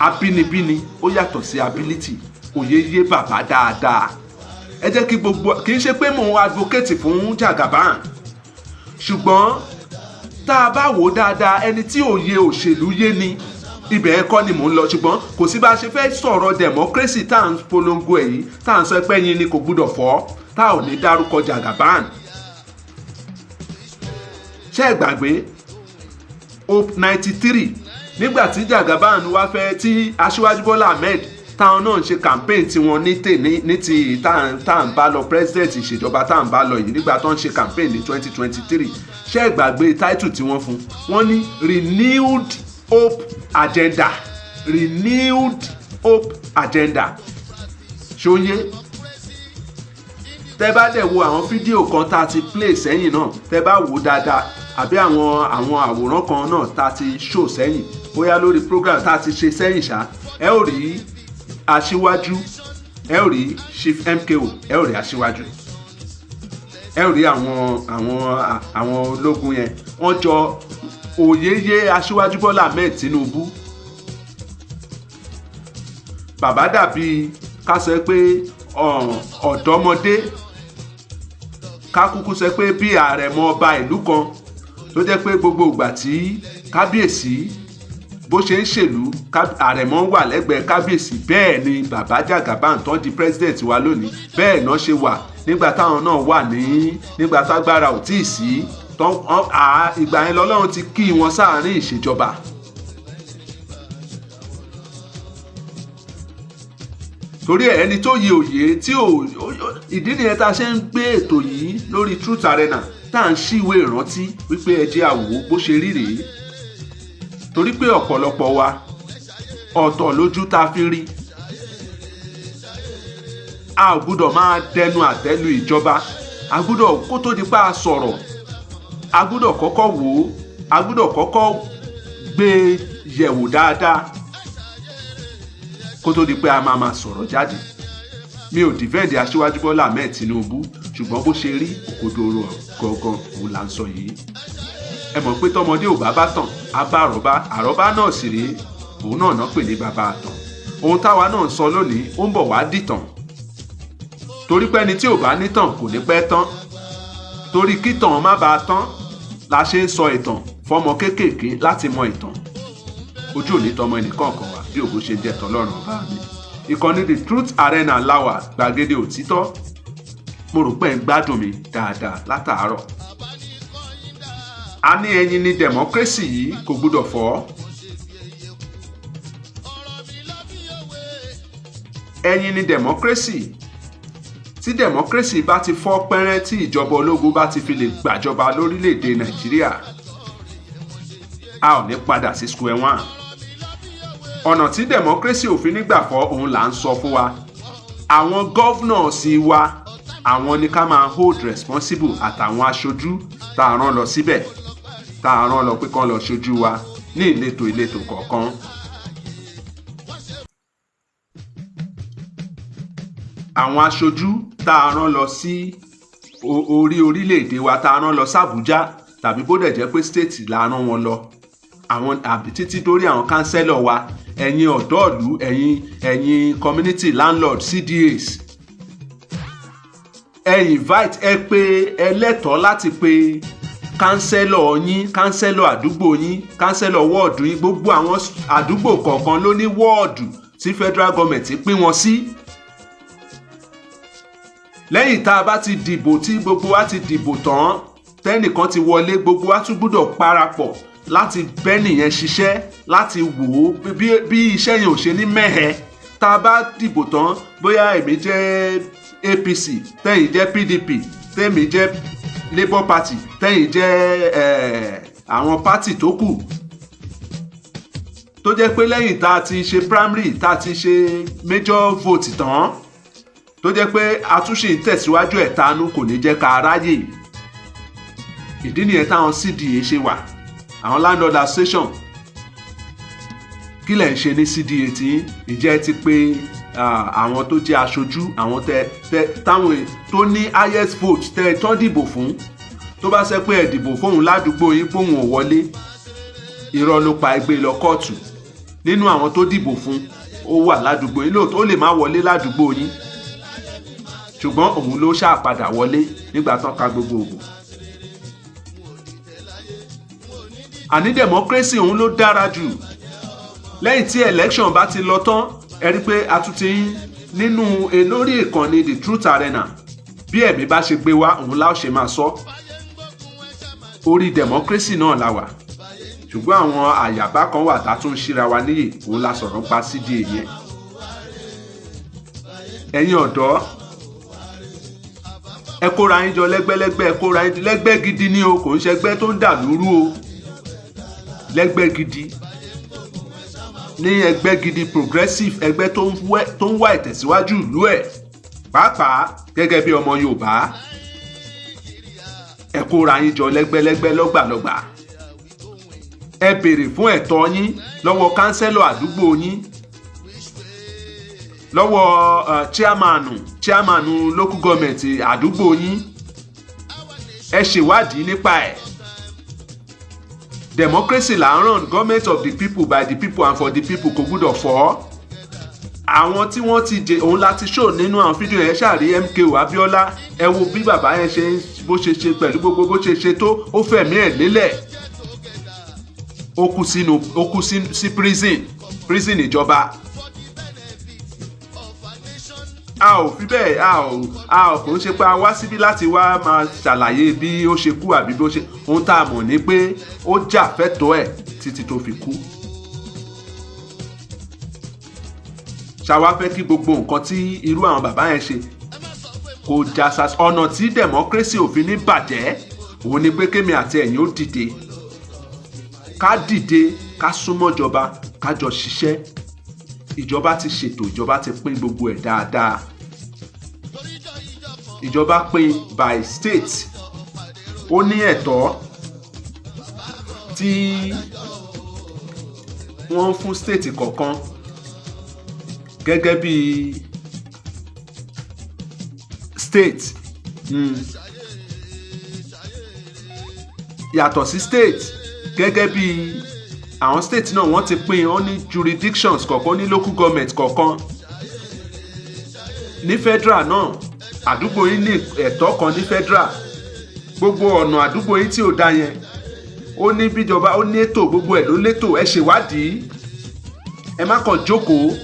Abínibíni ó yàtọ̀ sí ability. Òye yé bàbá dáadáa. Ẹ jẹ́ kí gbogbo, kì í ṣe pé mò ń advocate fún Jagaban, ṣùgbọ́n tá a bá wò ó dáadáa, ẹni tí òye òṣèlú yé ni. Ibẹ̀ ẹ kọ́ ni mò ń lọ, ṣùgbọ́n kò sí bá a ṣe fẹ́ sọ̀rọ̀ democracy tá à ń polongo ẹ̀ yìí, tá à ń sọ pé ẹyin ni kò gbúdọ̀ fọ́, tá ò ní dárúkọ Jagaban. Ṣé ẹ gbàgbé Hope 93, nígbà tí Jagaban wá fẹ́, tí Aṣíwájú Bọ́lá Ahmed táwọn náà ń ṣe campaign tiwọn ní tèmi, ní ti tá à ń bá lọ, president ìṣèjọba tá à ń bá lọ yìí, nígbà tó ń ṣe campaign ní 2023, ṣé ẹ gbàgbé title tí wọ́n fún wọ́n ní Renewed Hope Agenda? Renewed Hope Agenda, ṣóyé? Tẹ bá dẹ̀ wo àwọn fídíò kan tá a ti play sẹ́yìn náà, tẹ bá wò ó dáadáa, àbí àwọn àwòrán kan náà tá a ti show sẹ́yìn, bóyá lórí program tá a ti ṣe sẹ́yìn ṣá, ẹ ó rí aṣíwájú, ẹ ó rí Chief MKO, ẹ ó rí aṣíwájú, ẹ ó rí àwọn ológun yẹn. Wọ́n jọ òye yé Aṣíwájú Bọ́lá Ahmed Tinubu. Bàbá dàbí ká sọ pé ọ̀dọ́mọdé, ká kúkú sọ pé bí àrẹ̀mọ ọba ìlú kan tó jẹ́ pé gbogbo ìgbà tí kábíyèsí bó ṣe ń ṣèlú, àrẹ̀mọ wà lẹ́gbẹ̀ẹ́ kábíyèsí. Bẹ́ẹ̀ ni bàbá Jagaban tán di president wa lónìí, bẹ́ẹ̀ náà ṣe wà nígbà táwọn náà wà ní nígbà tágbára ò tíì sí. Ìgbà yẹn lọ́lọ́run ti kí wọn sáàárín ìṣèjọba. Torí ẹ, ẹni tó yẹ òye tí ò, ìdí nìyẹn tá a ṣe ń gbé ètò yìí lórí Truth Arena, tá à ń ṣíwèé ìrántí wípé ẹ jẹ́ àwò bó ṣe rí rèé, torí pé ọ̀pọ̀lọpọ̀ wa, ọ̀tọ̀ lójú tá a fi rí. A ò gbúdọ̀ máa dẹnu àtẹ́lu ìjọba. A gbúdọ̀, kó tó di pa a sọ̀rọ̀, a gbúdọ̀ kọ́kọ́ wò ó, a gbúdọ̀ kọ́kọ́ gbé e yẹ̀wò dáadáa kó tó di pé a máa máa sọ̀rọ̀ jáde. Mi ò defend Aṣíwájú Bọ́lá Ahmed Tinubu, ṣùgbọ́n bó ṣe rí, òkodoro gangan òun là ń sọ yìí. Ẹ mọ̀ pé tọmọdé ò bá bá tàn, á bá àrọ́bá. Àrọ́bá náà sì rèé, òun náà náà pè ní bàbá àtàn. Ohun táwa náà ń sọ lónìí, ó ń bọ̀ wá dìtàn, torí pé ẹni tí ò bá nítàn kò ní pẹ́ tán. Torí kítàn má bàa tán la ṣe ń sọ ìtàn fọmọ kéékèèké láti mọ ìtàn. Ojú òní tọmọ ẹnìkọ̀ọ̀kan wa, bí ògo ṣe jẹ́ tọlọ́run ọba mi. Ìkànnì The Truth Arena láwà, gbàgede òtítọ́. Mo rò pé ń gbádùn mi dáadáa látàárọ̀. A ní ẹyin ní democracy yìí kò gbúdọ̀ fọ́. Ẹyin ní democracy. Tí democracy bá ti fọ́ pẹ́rẹ́, tí ìjọba ológun bá ti fi lè gbàjọba lórílẹ̀‐èdè Nàìjíríà, a ò ní padà sí square one. Ọ̀nà tí democracy ò fi nígbà fọ́, òun là ń sọ fún wa. Àwọn governors wa, àwọn ni ká máa hold responsible, àtàwọn aṣojú tá a rán lọ síbẹ̀, tá a rán lọ pé kán lọ ṣojú wa ní ìletò ìletò kọ̀ọ̀kan. Àwọn aṣojú tá a rán lọ sí orí orílẹ̀-èdè wa, tá a rán lọ sàbújá, tàbí bó dẹ̀ jẹ́ pé state la rán wọn lọ, àwọn àbí títí dórí àwọn councillor wa, ẹ̀yin ọ̀dọ́ ìlú, ẹ̀yin community landlord, CDAs, ẹ invite, ẹ pé ẹlẹ́tọ̀ọ́ láti pe councillor yín, councillor àdúgbò yín, councillor wọ́ọ̀dù yín. Gbogbo àwọn àdúgbò kọ̀ọ̀kan ló ní wọ́ọ̀dù tí federal government pín wọn sí. Lẹ́yìn tá a bá ti dìbò, tí gbogbo wa ti dìbò tán, tẹ́nìkan ti wọlé, gbogbo wa tún gbúdọ̀ parapọ̀ láti bẹ́ nìyẹn ṣiṣẹ́, láti wò ó bí iṣẹ́ yẹn ò ṣe ní mẹ́hẹ. Tá a bá dìbò tán, bóyá èmi jẹ́ APC, tẹ́yìn jẹ́ PDP, tẹ́mi jẹ́ Labour Party, tẹ́yìn jẹ́ àwọn party tó kù, tó jẹ́ pé lẹ́yìn tá a ti ṣe primary, tá a ti ṣe major vote tán, tó jẹ́ pé àtúnṣe ń tẹ̀síwájú, ẹ̀tanú kò ní jẹ́ ká ráyè. Ìdí nìyẹn táwọn CDA ṣe wà, àwọn landlord association. Kí lẹ̀ ń ṣe ní CDA tí? Ìjẹ́ ti pé Àwọn tó jẹ́ aṣojú, àwọn tẹ tẹ táwọn tó ní highest vote tẹ tán dìbò fún, tó bá ṣe pé ẹ dìbò fóun ládùúgbò yín póun ò wọlé, irọ́ ló pa, ẹgbẹ́ lọ kóòtù. Nínú àwọn tó dìbò fún, ó wà ládùúgbò yín. Lóòótọ́, ó lè má wọlé ládùúgbò yín, ṣùgbọ́n òun ló ṣáà padà wọlé nígbà tán ka gbogbo òbò. Àní democracy, òun ló dára jù. Lẹ́yìn tí election bá ti lọ tán, ẹ rí pé a tún ti ń nínú lórí ìkànnì The Truth Arena, bí ẹ̀mí bá ṣe gbé wá, òun láò ṣe máa sọ. Orí democracy náà la wà, ṣùgbọ́n àwọn àyàbá kan wà tá a tún ń ṣíra wa níyè. Òun la sọ̀rọ̀ pa CDA yẹn. Ẹ̀yin ọ̀dọ́, ẹ kóra yín jọ lẹ́gbẹ́lẹ́gbẹ́. Ẹ kóra yín lẹ́gbẹ́ gidi ní o, kò ń ṣẹgbẹ́ tó ń dà lúrú o. Lẹ́gbẹ́ gidi, ní ẹgbẹ́ gidi, progressive ẹgbẹ́ tó ń wá ìtẹ̀síwájú ìlú ẹ̀, pàápàá gẹ́gẹ́ bí ọmọ Yorùbá. Ẹ kóra yín jọ lẹ́gbẹ́lẹ́gbẹ́, lọ́gbàlọ́gbà. Ẹ béèrè fún ẹ̀tọ́ yín lọ́wọ́ councillor àdúgbò yín, lọ́wọ́ chairman local government àdúgbò yín. Ẹ ṣèwádìí nípa ẹ̀. Democracy là ń run, government of the people, by the people and for the people. Kò gbúdọ̀ fọ́. Àwọn tí wọ́n ti jẹ, òun láti show nínú àwọn fídíò yẹn. Ṣàrí MKO Abiola, ẹ wo bí bàbá yẹn ṣe, bó ṣe ṣe pẹ̀lú gbogbo bó ṣe ṣe tó, ó fẹ̀mí ẹ̀ lélẹ̀, ó kú sí prison ìjọba. A ò fi bẹ́ẹ̀, a ò kò ń ṣe pé a wá síbí láti wá máa ṣàlàyé bí ó ṣe kú àbí bí ó ṣe. Ohun tá a mọ̀ ni pé ó jà fẹ́tọ̀ọ́ ẹ̀ títí tó fi kú. Ṣàwa fẹ́ kí gbogbo nǹkan tí irú àwọn bàbá yẹn ṣe kò já sa. Ọ̀nà tí democracy ò fi ní bàjẹ́, òun ni pé kémi àti ẹ̀yin ó dìde, ká dìde, ká súnmọ́ ìjọba, ká jọ ṣiṣẹ́. Ìjọba ti ṣètò, ìjọba ti pín gbogbo ẹ̀ dáadáa. Ìjọba pín by state. Ó ní ẹ̀tọ́ tí wọ́n ń fún state kọ̀ọ̀kan gẹ́gẹ́ bí state. Yàtọ̀ sí state, gẹ́gẹ́ bí àwọn state náà, wọ́n ti pín. Ó ní jurisdictions kọ̀ọ̀kan, ní local government kọ̀ọ̀kan. Ní federal náà, àdúgbò yín ní ẹ̀tọ́ kan ní federal. Gbogbo ọ̀nà àdúgbò yín tí ò dá yẹn, ó ní bíjọba, ó ní ètò, gbogbo ẹ̀ ló létò. Ẹ ṣèwádìí, ẹ má kàn jókòó.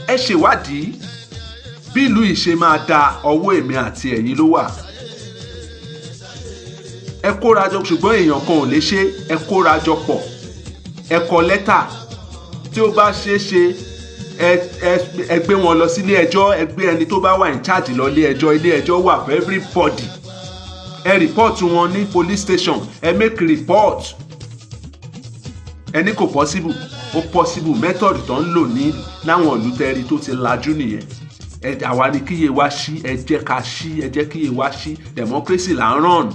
Ẹ ṣèwádìí bí ìlú yìí ṣe máa da. Ọwọ́ èmi àti ẹ̀yin ló wà. Ẹ kóra jọ, ṣùgbọ́n èèyàn kan ò lè ṣe. Ẹ kóra jọ pọ̀, ẹ kọ lẹ́tà. Tí ó bá ṣeé ṣe, ẹ gbé wọn lọ sílé ẹjọ́. Ẹ gbé ẹni tó bá wà in charge lọ ilé ẹjọ́. Ilé ẹjọ́ wà for everybody. Ẹ report wọn ní police station, ẹ make report. Ẹni kò possible, ó possible. Method tó ń lò ní láwọn ìlú tẹ́rí tó ti lajú nìyẹn. Ẹ àwa ni kíyè wá sí. Ẹ jẹ́ ká sí, ẹ jẹ́ kíyè wá sí. Democracy là ń run,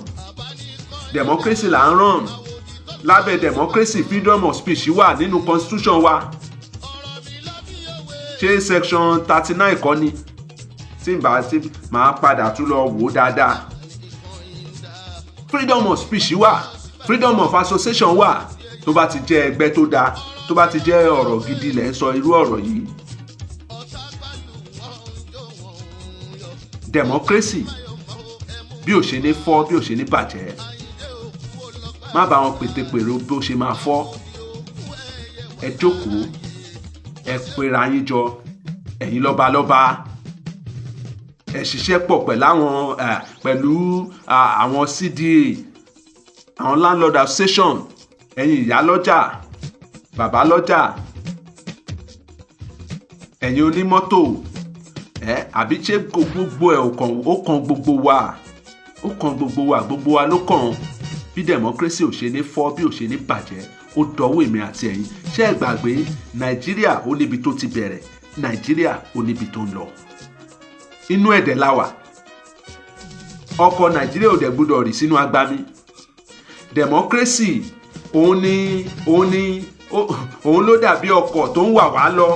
democracy là ń run. Lábẹ́ democracy, freedom of speech wà nínú constitution wa. Ṣé section 39 kọ́ ni? Tí n bá tí màá padà tún lọ wò ó dáadáa. Freedom of speech wà, freedom of association wà. Tó bá ti jẹ́ ẹgbẹ́ tó dáa, tó bá ti jẹ́ ọ̀rọ̀ gidi lẹ̀ ń sọ, irú ọ̀rọ̀ yìí, democracy, bí ò ṣe ní fọ́, bí ò ṣe ní bàjẹ́, má bá wọn pètèpèrò bí ó ṣe máa fọ́. Ẹ jókòó, ẹ pera yín jọ, ẹ̀yin lọ́balọ́ba, ẹ ṣiṣẹ́ pọ̀ pẹ̀lú àwọn pẹ̀lú àwọn CDA, àwọn landlord association, ẹ̀yin ìyá lọ́jà, bàbá lọ́jà, ẹ̀yin onímọ́tò ẹ. Àbí ṣé gbogbo ẹ̀ ò kàn? Ó kan gbogbo wa, ó kan gbogbo wa, gbogbo wa ló kàn. Bí democracy ò ṣe ní fọ́, bí ò ṣe ní bàjẹ́, ó dọwọ́ èmi àti ẹ̀yin. Ṣé ẹ gbàgbé? Nàìjíríà ó níbi tó ti bẹ̀rẹ̀, Nàìjíríà ó níbi tó ń lọ. Inú ẹ̀dẹ̀ la wà. Ọkọ̀ Nàìjíríà ò dẹ̀ gbúdọ̀ rì sínú agbami. Democracy, òun ni òun ló dàbí ọkọ̀ tó ń wà wá lọ.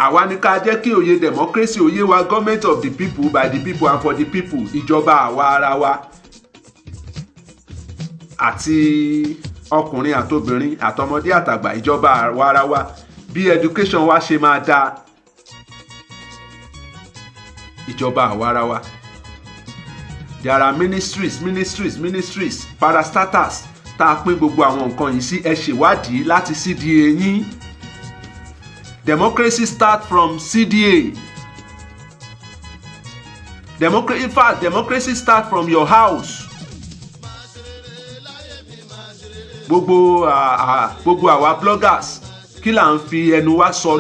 Àwa ní ká jẹ́ kí òye democracy òye wa, government of the people, by the people and for the people, ìjọba àwa ara wa, àti ọkùnrin àtobìnrin àtọmọdé àtàgbà, ìjọba àwa ara wa, bí education wa ṣe máa dáa, ìjọba àwa ara wa. There are ministries, ministries, ministries, parastatals tá a pín gbogbo àwọn nǹkan yìí sí. Ẹ ṣèwádìí láti CDA yín. Democracy start from CDA. Democracy, in fact, democracy start from your house. Gbogbo àwa bloggers, kí là ń fi ẹnu wa sọ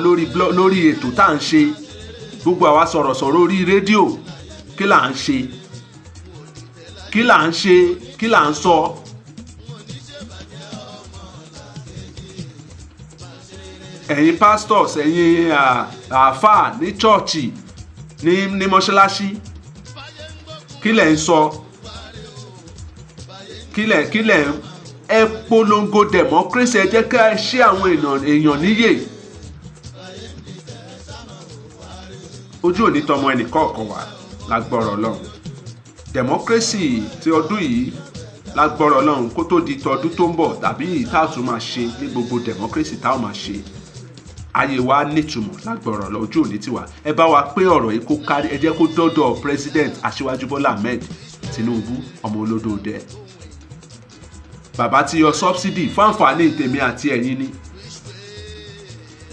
lórí ètò tá à ń ṣe? Gbogbo àwa sọ̀rọ̀sọ̀rọ̀ orí rédíò, kí là ń ṣe? Kí là ń ṣe? Kí là ń sọ? Ẹ̀yin pastors, ẹ̀yin àáfàá ní chọ́ọ̀chì, ní mọ́ṣáláṣí, kí lẹ̀ ń sọ? Kí lẹ̀ ń ẹ polongo democracy? Ẹ jẹ́ ká ẹ ṣí àwọn èèyàn níyè. Ojú òní tọmọ ẹnì kọ̀ọ̀kan wà lágbọ́rọ̀ Ọlọ́run. Democracy ti ọdún yìí, lágbọ́rọ̀ Ọlọ́run, kó tó di tọdún tó ń bọ̀ tàbí èyí tá a tún máa ṣe ní gbogbo democracy tá a máa ṣe, ayé wa nítumọ̀ lágbọ́rọ̀ lọ. Ojú òní tiwa. Ẹ bá wa pé ọ̀rọ̀ yìí kó kárí. Ẹ jẹ́ kó dọ́dọ̀ President Aṣíwájú Bọ́lá Ahmed Tinubu, ọmọ olódò dẹ. Bàbá ti yọ subsidy fún àǹfààní tèmi àti ẹ̀yin ni.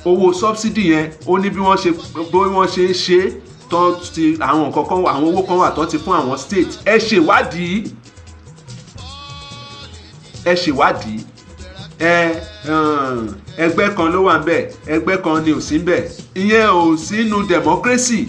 Owó subsidy yẹn, ó ní bí wọ́n ṣe ń ṣe tán ti àwọn nǹkan kan, àwọn owó kan wà tán ti fún àwọn state. Ẹ ṣèwádìí, ẹ ṣèwádìí. Ẹgbẹ́ kan ló wà ń bẹ̀, ẹgbẹ́ kan ni ò sí ń bẹ̀. Ìyẹn ò sínú democracy.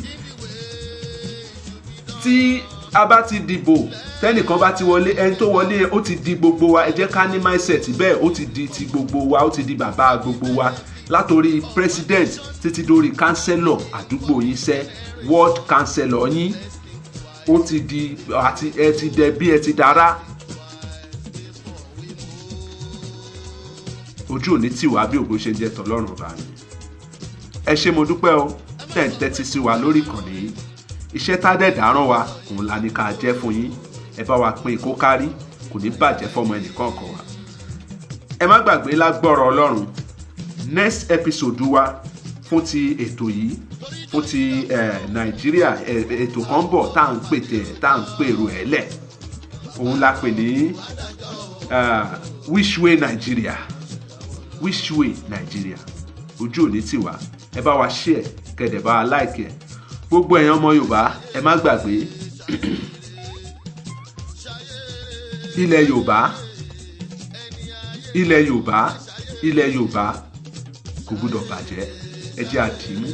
Tí a bá ti dìbò, tẹ́nìkan bá ti wọlé, ẹni tó wọlé, ó ti di gbogbo wa. Ẹ jẹ́ ká ní mindset bẹ́ẹ̀. Ó ti di ti gbogbo wa, ó ti di bàbá gbogbo wa, látòrí president títí dórí councillor àdúgbò yín, sẹ́ ward councillor yín. Ó ti di àti ẹ ti dẹ bí ẹ ti dára. Ojú òní tì wá bí ògo ṣe ń jẹ́ tọlọ́run ọba mi. Ẹ ṣé, mo dúpẹ́ o, tẹ̀ ń tẹ́tí sí wa lórí ìkànnì yìí. Iṣẹ́ tá dẹ̀ dáràn wa, òun la ní ká jẹ́ fún yín. Ẹ bá wa pín kó kárí, kò ní bàjẹ́ fọmọ ẹnìkọ̀ọ̀kan wa. Ẹ má gbàgbé, lágbọ́rọ̀ Ọlọ́run, next episode wa fún ti ètò yìí, fún ti Nàìjíríà, ètò kan bọ̀ tá à ń pètè, tá à ń pèrò ẹ̀ lẹ̀. Òun la pè ní Which Way Nigeria, Which Way Nigeria. Ojú òní tì wá. Ẹ bá wa share, kẹ̀dẹ̀ bá wa like ẹ̀. Gbogbo ẹ̀yin ọmọ Yorùbá, ẹ má gbàgbé, ilẹ̀ Yorùbá, ilẹ̀ Yorùbá, ilẹ̀ Yorùbá kò gbúdọ̀ bàjẹ́. Ẹ jẹ́ àdìmú,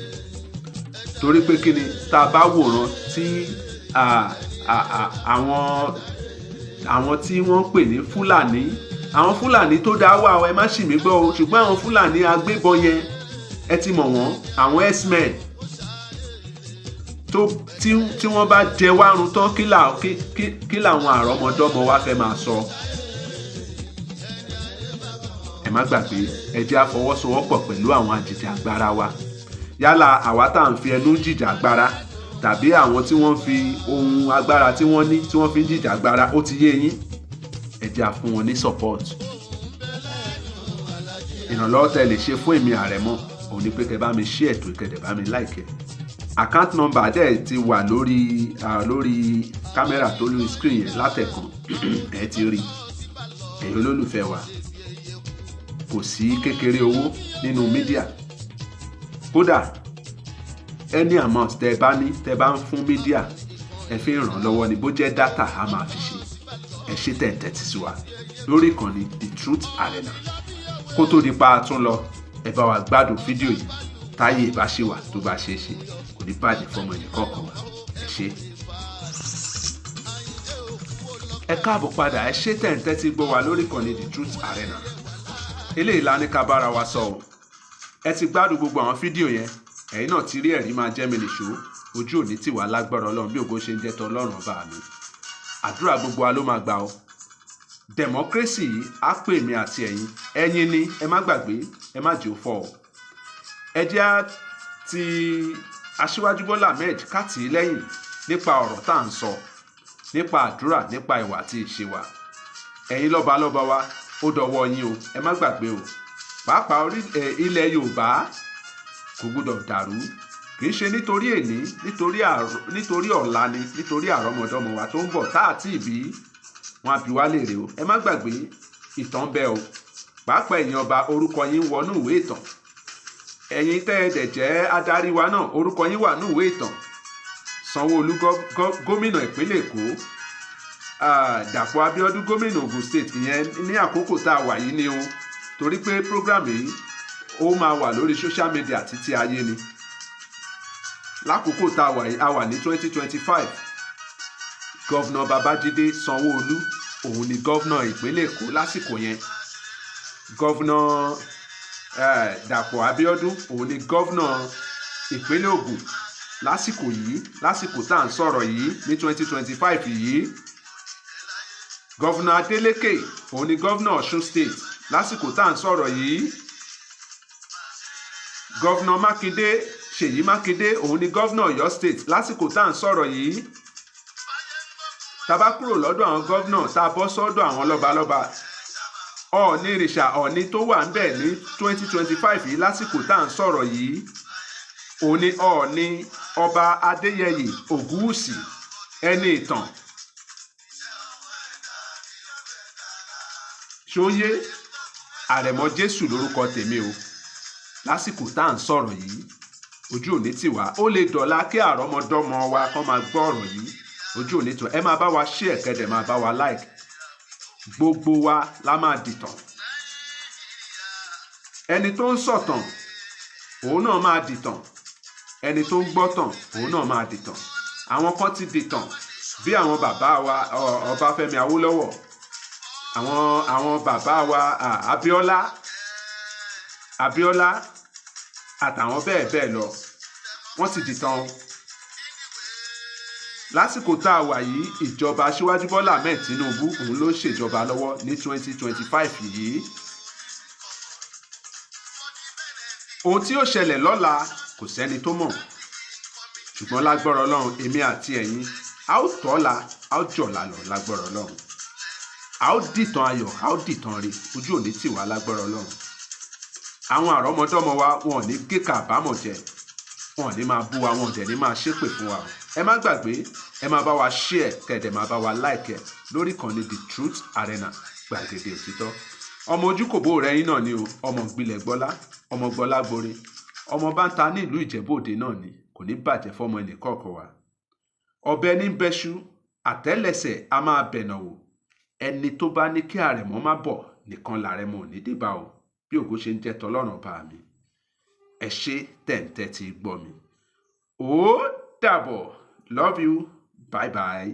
torí pé kí ni? Tá a bá wòran tí àwọn tí wọ́n ń pè ní Fúlàní, àwọn Fúlàní tó dá wà, ẹ má ṣì mí gbọ́ o, ṣùgbọ́n àwọn Fúlàní agbébọn yẹn, ẹ ti mọ̀ wọ́n, àwọn herdsmen tó tí wọ́n bá jẹ wárun tán, kí làwọn àrọ́mọdọ́mọ wa fẹ́ máa sọ? Ẹ má gbàgbé, ẹ jẹ́ á fọwọ́sowọ́pọ̀ pẹ̀lú àwọn ajìjàgbara wa, yálà àwa tá à ń fi ẹnu jìjàgbara tàbí àwọn tí wọ́n fi ohun agbára tí wọ́n ní tí wọ́n fi ń jìjàgbara. Ó ti yé yín. Ẹ jẹ́ á fún wọn ní support. Ìrànlọ́wọ́ tẹ́ lè ṣe fún èmi Àrẹ̀mọ òun ni pé kẹ́ bá mi share ètò, kẹ́ bá mi like ẹ̀. Account number dẹ̀ ti wà lórí kámẹ́rà tó lórí screen yẹn látẹ̀kàn, ẹ ti rí. Ẹ̀yin olólùfẹ́ wa, kò sí kékeré owó nínú media. Kódà any amount tẹ́ bá ní, tẹ́ bá ń fún media, ẹ fi ń ràn lọ́wọ́ ni. Bó jẹ́ data, a máa fi ṣe. Ẹ ṣe tẹ̀ ń tẹ́tí sí wa lórí ìkànnì The Truth Arena. Kó tó di pa tún lọ, ẹ bá wa gbádùn fídíò yìí. Táyé ìbá ṣe wà, tó bá ṣe é ṣe, kò ní bàjẹ́ fọmọ ẹnì kọ̀ọ̀kan wa. Ẹ ṣé. Ẹ káàbọ̀ padà. Ẹ ṣé tẹ̀ ń tẹ́tí gbọ́ wa lórí ìkànnì The Truth Arena. Eléyìí la ní ká bára wa sọ o. Ẹ ti gbádùn gbogbo àwọn fídíò yẹn, ẹ̀yin náà ti rí ẹ̀rí. Máa jẹ́ mi nìṣó. Ojú òní tì wá lágbára Ọlọ́run, bí ògo ṣe ń jẹ́ tọ́ Ọlọ́run ọba mi. Àdúrà gbogbo wa ló máa gbà o. Democracy yìí á pè mí àti ẹ̀yin. Ẹ̀yin ni ẹ má gbàgbé, ẹ má jẹ́ ó fọ́ o. Ẹ jẹ́ á Ti Aṣíwájú Bọ́lá Ahmed, ká tì í lẹ́yìn nípa ọ̀rọ̀ tá à ń sọ, nípa àdúrà, nípa ìwà àti ìṣe wa. Ẹ̀yin lọ́balọ́ba wa, ó dọwọ́ yín o. Ẹ má gbàgbé o. Pàápàá orí ilẹ̀ Yorùbá kò gbúdọ̀ dàrú. Kì í ṣe nítorí èní, nítorí ọ̀la ni, nítorí àrọ́mọdọ́mọ wa tó ń bọ̀ tá àti ìbí wọn á bi wá léèrè o. Ẹ má gbàgbé, ìtàn bẹ́ẹ̀ o. Pàápàá ẹ̀yin ọba, orúkọ yín wọnú ìwé ìtàn. Ẹ̀yin tẹ́ ẹ dẹ̀ jẹ́ adarí wa náà, orúkọ yín wà ní ìwé ìtàn. Sanwó-Olú, gómìnà ìpínlẹ̀ Èkó, Dàpọ̀ Abíọ́dún, gómìnà Ògùn State, ìyẹn ní àkókò tá a wà yìí ni o, torí pé program yìí ó máa wà lórí social media títí ayé ni. Lákòókò tá a wà yìí, a wà ní 2025. Governor Babájídé Sanwó-Olú, òun ni governor ìpínlẹ̀ Èkó lásìkò yẹn. Governor Dàpọ̀ Abíọ́dún, òun ni governor ìpínlẹ̀ Ògùn lásìkò yìí, lásìkò tá à ń sọ̀rọ̀ yìí ní 2025 yìí. Governor Adeleke, òun ni governor Ọ̀ṣun State lásìkò tá à ń sọ̀rọ̀ yìí. Governor Mákindé, Ṣèyí Mákindé, òun ni governor Ọ̀yọ́ State lásìkò tá à ń sọ̀rọ̀ yìí. Tá bá kúrò lọ́dọ̀ àwọn governor, tá a bọ́ sọ́dọ̀ àwọn lọ́balọ́ba, Ọ̀ọ̀ni ìrìṣà, Ọ̀ọ̀ni tó wà ń bẹ̀ ní 2025 yìí lásìkò tá à ń sọ̀rọ̀ yìí, òun ni Ọ̀ọ̀ni Ọba Adéyẹyè Ògúnwùsì Ẹni Ìtàn Ṣóyé. Àrẹ̀mọ Jésù lórúkọ tèmi o. Lásìkò tá à ń sọ̀rọ̀ yìí, ojú òní tì wá. Ó lè dọ̀la kí àrọ́mọdọ́mọ wa kán máa gbọ́ ọ̀rọ̀ yìí. Ojú òní tì wá. Ẹ máa bá wa share, kẹ́dẹ̀ máa bá wa like. Gbogbo wa la máa dìtàn. Ẹni tó ń sọ̀tàn, òun náà máa dìtàn. Ẹni tó ń gbọ́tàn, òun náà máa dìtàn. Àwọn kan ti dìtàn, bí àwọn bàbá wa Ọbáfẹ́mi Awólọ́wọ̀, àwọn bàbá wa Abíọ́lá, Abíọ́lá àtàwọn bẹ́ẹ̀ bẹ́ẹ̀ lọ, wọ́n ti dìtàn o. Lásìkò tá a wà yìí, ìjọba Aṣíwájú Bọ́lá Ahmed Tinubu, òun ló ṣèjọba lọ́wọ́ ní 2025 yìí. Ohun tí yóò ṣẹlẹ̀ lọ́la, kò sẹ́ni tó mọ̀, ṣùgbọ́n lágbọ́rọ̀ Ọlọ́run, èmi àti ẹ̀yin, a ó tọ́la, a ó jọ̀la lọ lágbọ́rọ̀ Ọlọ́run. A ó dìtàn ayọ̀, a ó dìtàn re. Ojú òní tì wá lágbọ́rọ̀ Ọlọ́run. Àwọn àrọ́mọdọ́mọ wa, wọn ò ní gé kàbámọ̀ jẹ, wọn ò ní máa bú wa, wọn ò dẹ̀ ní máa ṣépè fún wa o. Ẹ má gbàgbé, ẹ máa bá wa share, kẹ̀dẹ̀ máa bá wa like ẹ lórí ìkànnì The Truth Arena, gbàgede òtítọ́. Ọmọ ojúkòbó rẹ yín náà ni o, ọmọ ìgbìlẹ̀ gbọ́lá, ọmọ gbọ́lá gbore, ọmọ bá ń ta ní ìlú Ìjẹ̀bú Òde náà ni. Kò ní bàjẹ́ fọmọ ẹnì kọ̀ọ̀kan wa. Ọbẹ̀ ní bẹ́ṣú, àtẹ́lẹsẹ̀ a máa bẹ̀nà wò. Ẹni tó bá ní kí àrẹ̀mọ má bọ̀ nìkan làrẹ̀mọ ò ní débà o. Bí ògo ṣe ń jẹ́ tọlọ́run ọba mi. Ẹ ṣé tẹ̀ǹtẹ̀ ti gbọ́ mi. Ó dàbọ̀. Love you. Bye bye.